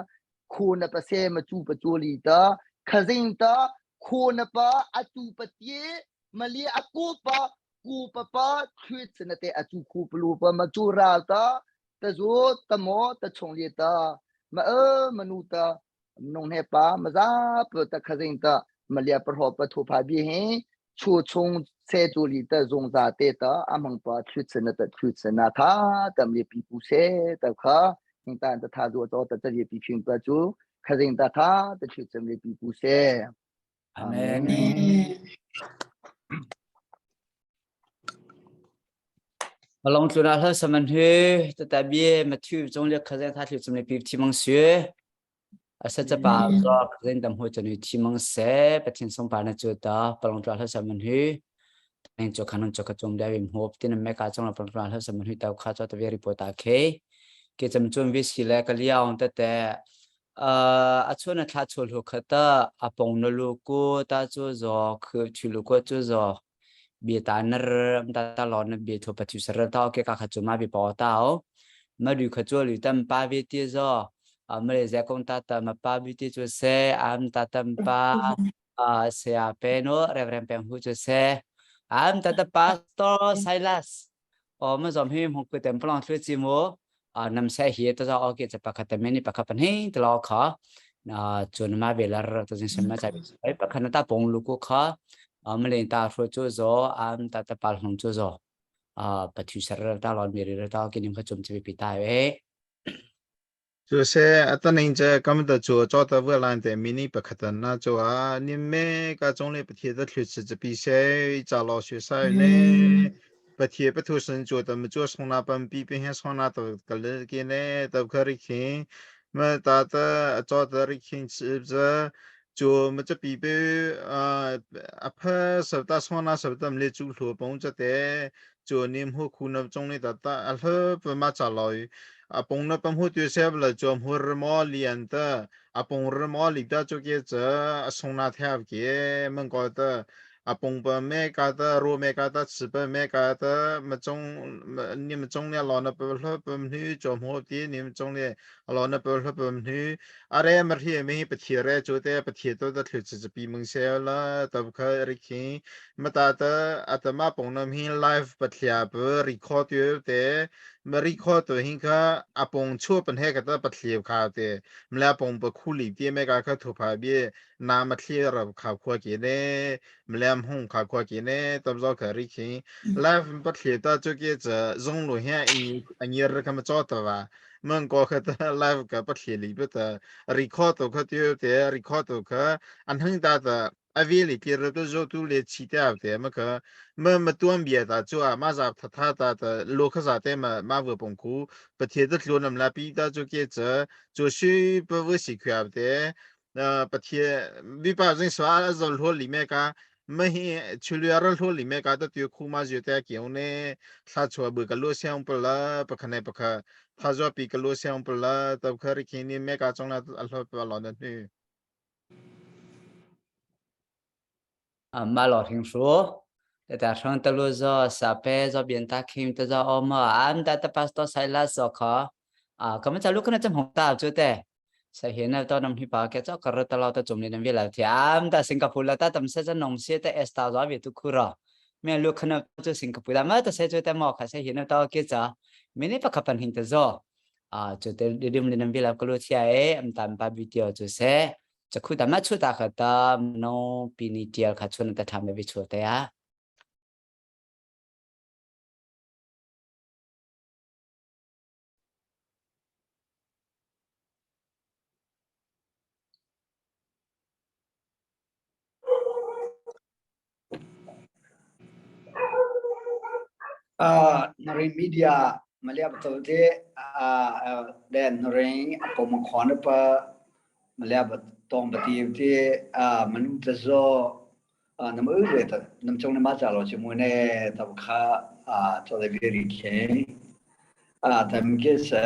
khu na pa se ma chu pa chu li ta khazing ta khu na pa atu pa tie mali aku pa ku pa pa thluit na te acu khu plu pa ma cu ral ta ta zu ta mo ta chung li ta ma e manu ta nung he pa ma za pa ta khazing ta malia par ho pa thu pha bi he chu chung se chu li ta zung za te ta amang pa thluit na ta thluit na tha tam li pi pu se ta kha hing ta ta tha zu to ta ta li pi phing pa chu khazing ta tha ta thluit cham li pi pu se Amen. Malong tluna hla saman hu tata bie Matthew zong le khazen tha thlu chum le pi thi mang su. Asa chapa zo rin dam ho chanu thi mang se pathin song pa na chu ta palong tla hla saman hi ning cho khanun cho ka chum da wim hop tin me ka chong la palong tla hla saman hi taw kha cho ta ve report ta khe ke cham chun vi si le ka liaung te te a chun a thla chul hu khata a pong na lu ku ta chu zo khu chu lu ko chu zo bi ta nar ta ta lon na bi thu pa chu sar ta ke ka kha chu ma bi pa ta o ma du kha chu lu tam pa vi ti zo a ma le ze kong ta ta ma pa bi ti chu se am ta tam pa a se a pe no reverend peng hu chu se am ta ta pastor Silas อมาจอมให้หกไปเต็มปลองช่วยจิโมอ่านำเสฮีตัวจะออกจะปะขัดแต่ไม่นี่ปะขัดปันให้ตลอดขออ่าจนมาเวลาตัวจริงสมัยใจไปปะขันตาปงลูกขออ่ามาเลนตาฟัวจูโซอ่าตาตาปาลหงจูโซอ่าปฏิเสธตาลอนมีเรื่องตากินขจมจะไปปิดตายเอ้ 就是啊，等人这咁的做做的未来的明年不可能那做啊，你每个种类不贴的推迟这比赛，找老学生呢，不贴不投身做的么做从那本比比还从那都个了给呢，都可以看，么打的做的里看是不是？做么这比比啊，阿婆十大从那十大么来做罗帮着的，做你们可能种类的大阿婆不嘛找来。apong na pamhu tu seb la chom hur mo lian ta apong r mo li ta chu ke cha song na thab ke meng ko ta apong pa me ka ta ro me ka ta chi pa me ka ta ma chong ni ma chong ne lo na pa hlo pa mnu chom ho ti ni ma chong ne lo na pa hlo pa mnu are ma ri me pa thi re chu te pa thi to ta thlu chi chi pi meng se la ta kha ri khi ma ta ta atama pong na mi live pa thlia pa record tu te มารีคอตัวหิงค่ะอปงชั่วปัญหากับตัวปัทเลียวคาเตมลาปงปะคูลีเตียเมกาค่ะถูพาเบียนามาเทียรับข่าวครัวกินเนมลามหงข่าวครัวกินเนตับจอคาริคิไลฟ์ปัทเลียตาจุเกจะจงหลุเฮียอีอันเยรคำจอตัวว่ามันก็คือไลฟ์กับปัทเลียลีเปตรีคอตัวค่ะเตียวเตรีคอตัวค่ะอันหึงตาตาอเวลิเกรตัวโจตูเลชีเตอเตมะค่ะ 么么端别的做啊，马上他他的的洛克啥的嘛，马不崩苦，不贴的路那么来比的就给这做水不不习惯的，呃，不贴，你把人说啊，是路里面个。没去了二路里面个的丢苦嘛，就在叫呢，他出不个路线不了，不可能不可，他说比个路线不了，都可以看你每个种了阿罗不老的女。 啊，马老听说。แต่ช่างตะลุซอสาเปซอเบียนตาคิมตะซออมอันตะตะปัสตอไซลาซอขออ่าก็มันจะลุกขึ้นจะหงตาจุเตสเห็นตอนนั้นที่ปาแกเจ้ากระตะลอตะจุมนี่นั่นเวลาที่อันตะสิงคโปร์ละตะตำเสจะนงเสตเอสตาซอเวตุคุระเมื่อลุกขึ้นจะสิงคโปร์ละมาตะเสจุเตมอค่ะเสเห็นตอเกจ้ามินี่ปะขับปันหินตะซออ่าจุเตดิมนี่นั่นเวลากลุเทียเออันตามปาวิดีโอจุเสจะคุยแต่มาชุดตาขตามโนปีนี้เดียวค่ะชวนแต่ทำไปชัวแต่อะ အာနရင်မီဒီယာမလျဘတော်တဲ့အာတဲ့နရင်အပေါ်မခွန်ပမလျဘတောင်ပတိတဲ့အာမနုတဇောအာနမဥရတဲ့နမ်ချုံနမကြလောချမွနေတဘခါအာတော်တဲ့ဗီရီခေအာတမ်ကေဆာ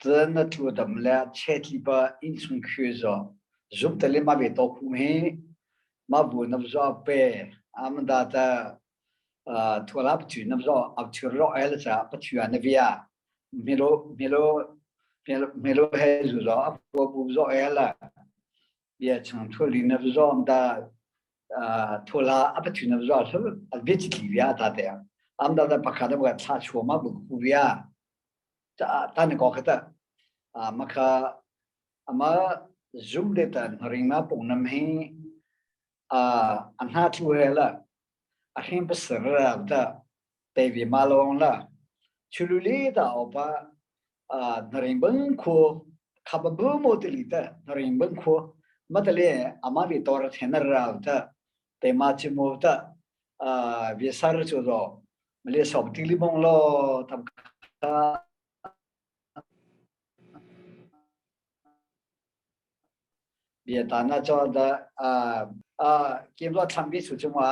တနထူတမလာချက်လီပါအင်းဆုံခွေဇောဇုံတလေမဘေတော့ခုမေမဘူနဗဇောပေအမဒါတာ 呃，拖拉不去，那么说啊，去了挨了啥，不去啊，那边啊，没罗没罗没罗没罗还是说啊，我不说挨了，也从脱离那不说的，呃，拖拉啊不去那不说，他啊别去里边他的，俺们的把卡的我查出嘛不不边，这但你搞个的，啊，么可，啊么 zoom 的但ring ma pong nam he 啊，俺那出来了。 အဟင်းပစရတာတေဗီမာလောင်လာချူလူလီတာအပအာနရင်ဘန်ခိုခဘဘမိုတလီတာနရင်ဘန်ခိုမတလေအမဘီတော်ထနရာတာတေမာချမောတာအာဗီဆာရချူတော့မလေးဆော့တီလီဘုံလောတမ်ခါ Bia ta na cho da a a kim lo thlam bi su chuma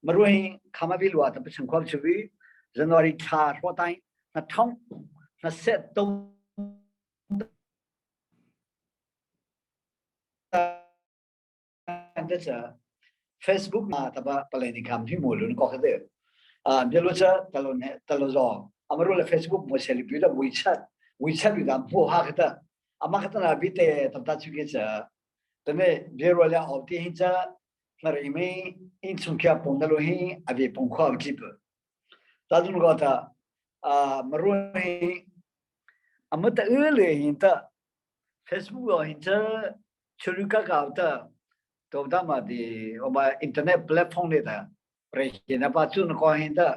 maruhi khama bi lua ta pachang khwal chubi January thla ro tai na thong na set to ta cha Facebook ma ta ba palai ni kham hi mo lu ko khade a bia lo cha talo ne talo zo amaru le Facebook mo celebrate la WeChat WeChat bi da mo ha khata ama khata na bi te tam ta chu ke cha tame bia ro le au ti hin cha ngari me in chung kya pong da lo hi ave pong khwa ki pa ta dun go ta a maru hi ama ta ư le hin ta Facebook lo hin cha churu ka ka ta to da ma di oma internet platform le ta pre hi na pa chun ko hin ta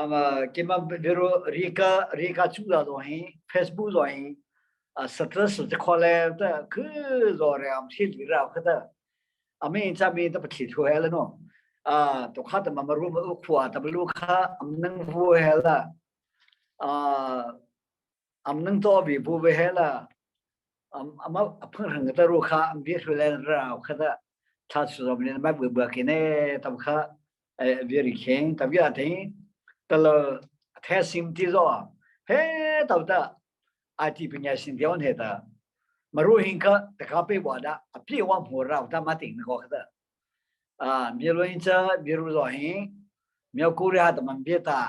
ama kima biro rika rika chu da do hin Facebook zo hin status te kho le ta khu zo re am thi li ra kha ta ame cha me ta pathi thu he la no a to kha ta ma ru ma u khwa ta lu kha am nang vu he la a am nang to bi bu ve he la ama phang hang ta ru kha am bi thu le ra kha ta tha su zo ne ma bu bu ke ne tam kha bi ri khen ta bi a te ta lo the sim ti zo he ta ta IT ပညာရှင်တယောက်နဲ့တာမရိုဟင်ကတကားပေးပါတာအပြည့်ဝမောရာတာမတင်ကောခတဲ့အာမြေလွင်ချမြေရူဇောဟင်မြောက်ကိုရီးယားတမန်ပြတာ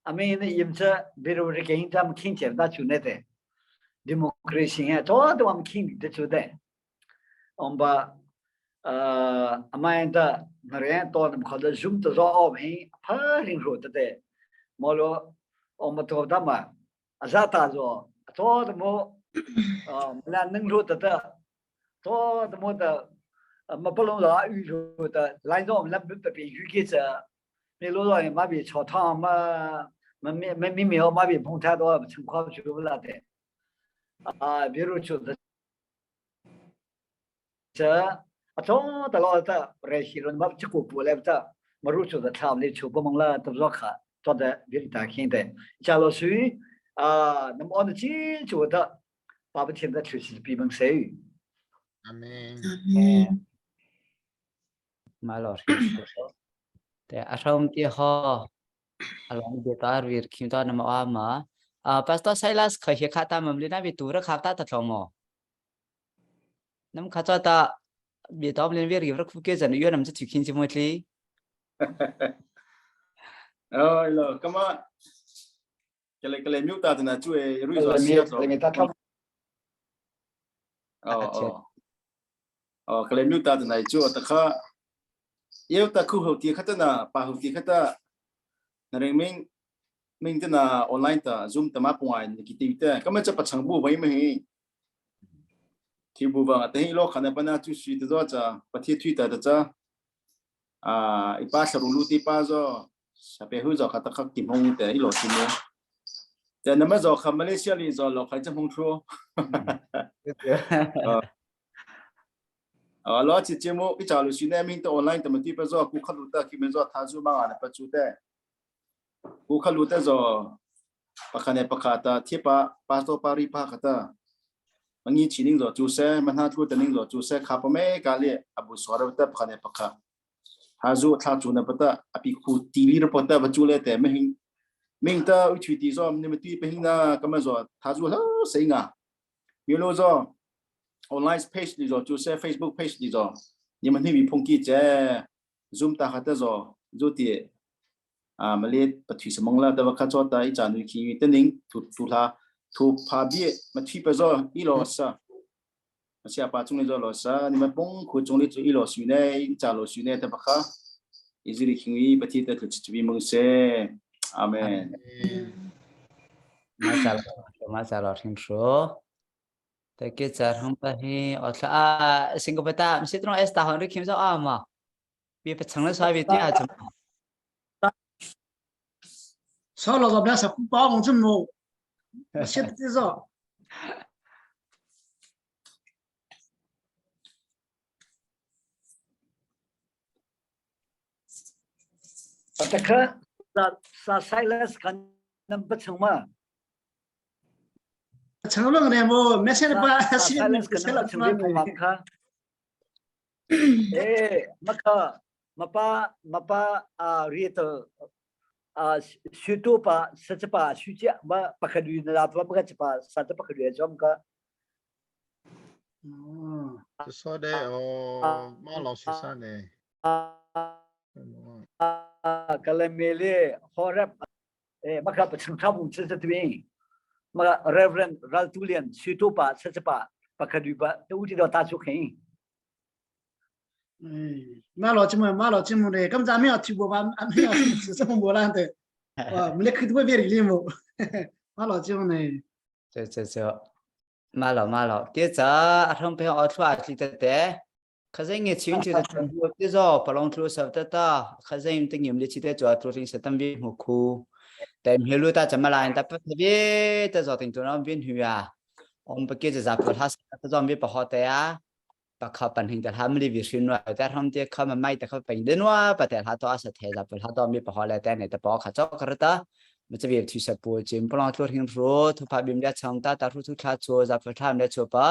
အမေနဲ့ယင်ချဘီရိုရကိန်းတမ်ခင်းချတာချူနေတဲ့ဒီမိုကရေစီဟဲ့တော့တမခင်းတဲ့ချူတဲ့အမ်ဘာအာအမိုင်တနရဲတော့မခဒဇုံတဇောအမေဖာရင်ရိုတဲ့မောလောအမတော်တမအဇာတာဇောတော့တမောမလာနင်းရိုတတတော့တမောတမပလုံးလာဥရိုတလိုင်းတော့လပ်ပပယူကိချမေလို့တော့မဘီချောထောင်းမမမမမီဟောမဘီဖုန်ထားတော့ချင်ခေါချူလာတဲ့အာဘီရိုချူတချအတော့တလောတရေရှိလွန်မချကူပူလဲတမရုချူတထာလေချူပမငလာတဇောခတော့တဲ့ဘီတာခင်းတဲ့ချာလို့ဆွေအာနမောနချီချူတဲ့ပါပတင်တဲ့ချူစီပြီးမငစေ အာမင် မာလောတဲ့ အထုံးတီဟောအလောင်းဒေတာဝီခိမတာနမအာမာအာပတ်စတာဆိုင်လတ်ခခေခတာမမလနာဘီတူရခတာတထမောနမ်ခချတာဘီတော်လင်ဝီရီရခုကေဇန်ယောနမ်ချခိင်းချမွလီ အော်လောကမကလေကလေမြုပ်တာတနာကျွေရုဆိုစီတော့ လေတာထ အော်အော်ကလေမြုပ်တာတနာကျွတခါယေတခုဟုတ်တီခတနာပါဟုတ်တီခတနရင်မင်းမင်းတနာ online တာ zoom တမပွိုင်ကိတီတဲ့ကမချပချံဘူဝိမဟိทีบูวังแต่ฮิโลขันปนาจุสีตตัวจะปฏิทุยแต่จะอ่าอีป้าสรุลูตีป้าzo สเปหุzoขัดตะขักกิมฮงแต่อีโลจิโมแต่นำมาzo คำมาเลเซียลีzo โลใครจะฮงทัว啊，老子节目一早就训练明到 online 怎么地不做，顾客路的基本做他做嘛啊，不做的，顾客路的做，不可能不可的，贴把把做巴里巴可的，มันงี้ชีนิ่ง做做些，มันหา做的นิ่ง做做些，卡不没咖喱，阿不说的不得不可能不可，他做他做那不得，阿比苦地里的不得不做了的，没行，明的去地说你们对不行呢，干嘛做他做了谁啊？比如说。online page 里头，就是 Facebook page 里头，你们那边碰见这 Zoom 大哈的zo，就的啊，没咧不推什么了，对吧？看做的一张女去等您图图他图怕别，没推不着一老师，下把中的做老师，你们崩苦中的做一老师呢，一张老师呢，对吧？哈，以这里听语不提的就这边蒙些，阿门。 မာချာမာချာလောထင်းဆိုတကေချာဟမ်ပဟီအထအာစင်္ဂပတာမစီတနောအက်စတာဟန်ရခိမဇောအာမာဘီပချငလဆွာဘီတီအာချမ 少了个不要说包工这么，写的少。 တခါစာ silence ကနံပါတ်ချမ 成了个呢么，没写的把， silence က 写 了 နံပါတ်ချမပုံမှာခါ Eh, maka mapa mapa a rietel a shutu pa sachapa shucha ba pakadu na la pa maka chapa sa ta pakadu ya jom ka 这说的哦，马老师啥呢？ Kalamele horap eh maka pachang thabu cha cha twin maka Reverend Raltulian shutu pa sachapa pakadu ba tu ti do ta chu khin 哎，马老节目马老节目的，咁咱们要听过吧？俺们要是这么过来的，哇，我们可多别的节目，马老节目呢？这这这，马老马老，这这阿通朋友阿出阿去的的，可是你亲戚的全部这做不拢出手的的，可是你等你们的去的做做成是等于木苦，但米路大怎么来？但不特别的做定做那边去啊，我们不记得咋不他他做没不好的啊。 ปะเขาปันหิงแต่ทำรีวิชินว่าแต่ทำเตี้ยเขามาไม่แต่เขาเป็นเดินว่าปะแต่ถ้าตัวสเทจะเป็นถ้าตัวมีปะหอแล้วแต่เนี่ยแต่ปอเขาเจ้ากระตามันจะเบียบที่สปูจิมปลองทุหิงรู้ทุพาบิมได้ชงตาตาทุทุชาชัวจะเป็นทำได้ชัวปะ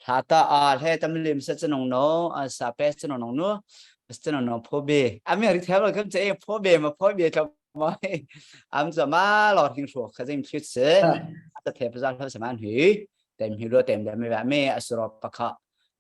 ถ้าตาอาเฮตำลิมเสนงโนอาสาเปสนงโนสนงโนพเบอามีริเทลก็จะเอพเบมาพเบทำไมอามจะมาหลอดหิงชัวเขาจะมีคิดเสียแต่เทพเจ้าเขาสมานหือเต็มหิรัวเต็มแต่ไม่แบบไม่อสุรปะคะ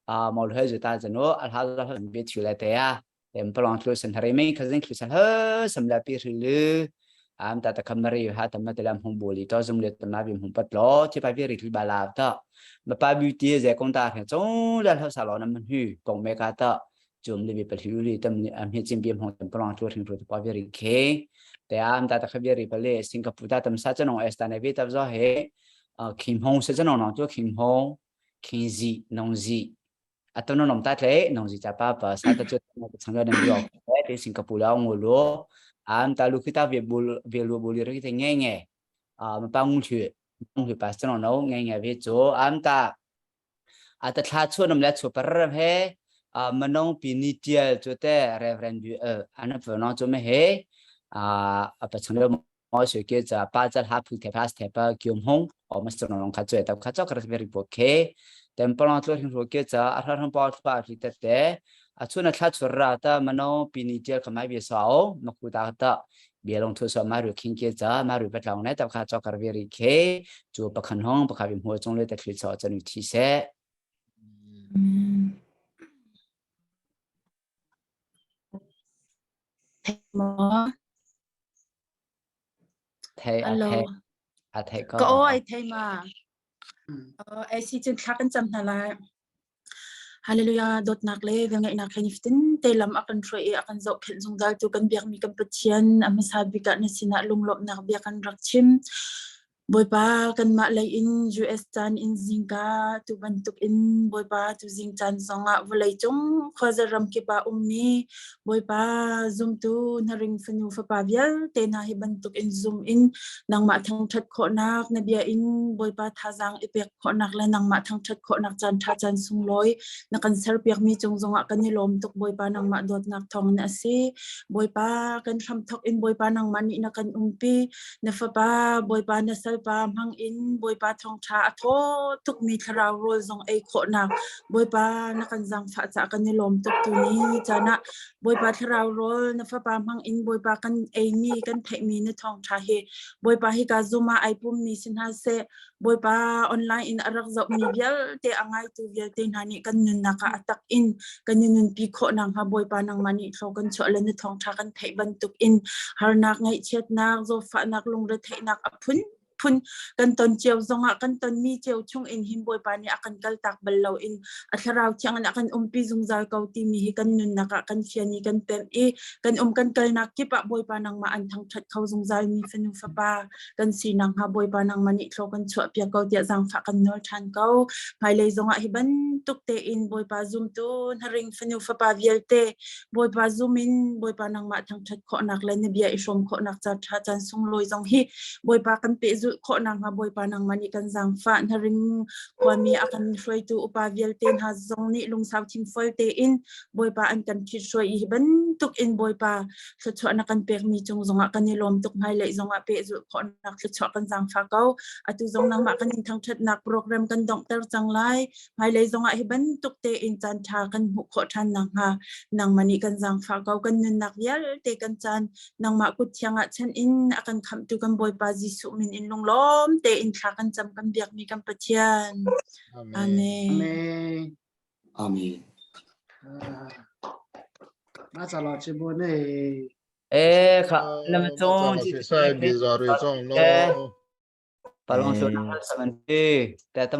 啊，毛路就打着喏，啊，他说他别出来的呀，咱不让出生，他没可能出生，呵，什么来别出了，俺们打的可没有，他他妈的两红玻璃，到什么来他妈变红不了，这把别人去把拉的，没把beauty在讲大片，总来他啥老那么去，讲没个的，就我们这边不出来，他们俺们这边红不让出生，出把别人去，แต่俺们打的可别人不来，新加坡打他们啥这种S 单那边他说嘿，啊，金红是这种喏，做金红，金字农字。 အတနနမ်တလေနောင်စီချပါပါစာတချတ်ချငါနမ်ယောတဲ့စင်ကာပူလာငိုလိုအမ်တလူခိတာဝေဘူဝေလူဘူလီရခိတဲ့ငဲငဲအာမပန်းငွေငွေပါစနောနောငဲငဲဝေချိုအမ်တာအတထချွနမ်လက်ချိုပရဟေအာမနောပီနီတီယချိုတဲ့ Reverend ဘီအနဖနောချိုမဟေအာအပချငါမောရှိကေဇာပါဇာဟာဖူတေဖာစတေပါကျုံဟုံအောမစနောခါချွေတောခါချောကရဗရီပိုခေ tempalong tlo hing ro ke cha a thra thang pa thpa ri te te a chuna thla chura ta mano pini tel khamai bi sao makhu ta ta เบียลงทุสมารุคิงเกจามารุปะตองในตับคาจอกรเวริเคจูปะคันห้องปะคาบิมหัวจงเลยแต่คลิสอจนุทีเซ Thei a thei a thei ko. Ka aw ai thei ma. Ai si cun thla kan cam hna lai. Hallelujah dawtnak le velngeihnak he nifatin te lam a kan hruai i a kan zohkhenh zungzal tu kan biakmi kan Pathian a hmasa bik ah na sinah lunglawmhnak bia kan rak chim. Bawipa kanmah lei in US caan in zingka tu bantuk in Bawipa tu zing caan zongah vawlei cung khuaza ram kip ah ummi Bawipa zumtu hnaring fanu fapa vialte hna hi bantuk in zum in nangmah thangṭhat khawhnak na bia in Bawipa thazaang i pek khawhnak le nangmah thangṭhat khawhnak caan ṭha caan sunglawi na kan serpiakmi cung zongah kan i lawm tuk Bawipa nangmah dawtnak thawng in a si. Bawipa kan hramthok in Bawipa nangmah nih na kan umpi na fapa Bawipa na salpa hmang in Bawipa thawngṭha a thaw tukmi thlarau rawl zong ei khawhnak Bawipa na kan zaangfah caah kan i lawm tuk tu ni caan ah Bawipa thlarau rawl na fapa hmang in Bawipa kan eimi kan theihmi na thawngṭha hi Bawipa hika Zoom ah ai pummi si hna seh Bawipa online in a rak zohmi vialte a ngaitu vialte hna nih kan nunnak ah a tak in kan i nunpi khawh nakhnga Bawipa nangmah nih thlaw kan chuah le na thawngṭha kan theih bantuk in harnak ngaihchiatnak zawtfahnak lungretheihnak a phun phun kan ton cio zongah kan tonmi cio chung in hin Bawipa nih a kan kaltak bal lo in a thlarau thiang in a kan umpi zungzal ko timi hi kan nunnak ah kan fian i kan pemh i kan um kan kalnak kip ah Bawipa nangmah an thangṭhat kho zungzal mi fanu fapa kan si nakhnga Bawipa nangmah nih thlaw kan chuah piak ko tiah zaangfah kan nawl ṭhan ko. Hmailei zongah hi bantuk tein Bawipa zumtu hnaring fanu fapa vialte Bawipa zum in Bawipa nangmah thangṭhat khawhnak le na bia i hrawm khawhnak ca ṭha caan sunglawi zong hi Bawipa kan pehzulh. pehzulh khawh nakhnga Bawipa nangmah nih kan zaangfah. Hnaring khuami a kan hruaitu upa vialte hna zong nih lungsau thinfual tein Bawipa an kan ṭhithruai i hi bantuk in Bawipa thluachuah na kan pekmi cung zongah kan i lawm tuk hmailei zongah pehzulh khawhnak thluachuah kan zaangfah ko. Atu zong nangmah kan in thangṭhatnak program kan donghter cang lai. Hmailei zongah hi bantuk tein caan ṭha kan hmuh khawh ṭhan nakhnga nangmah nih kan zaangfah ko. Kan nunnak vialte kan caan nangmah kut thiang ah chan in a kan khamhtu kan Bawipa Jesuh min in lunglawm tein thla kan cam kan biakmi kan Pathian. Amen. Amen. Amen. Amen. Ma cha lo chi bu ne. 诶，卡，那么中 这赛比较的中咯。 巴龙说那什么的，但他。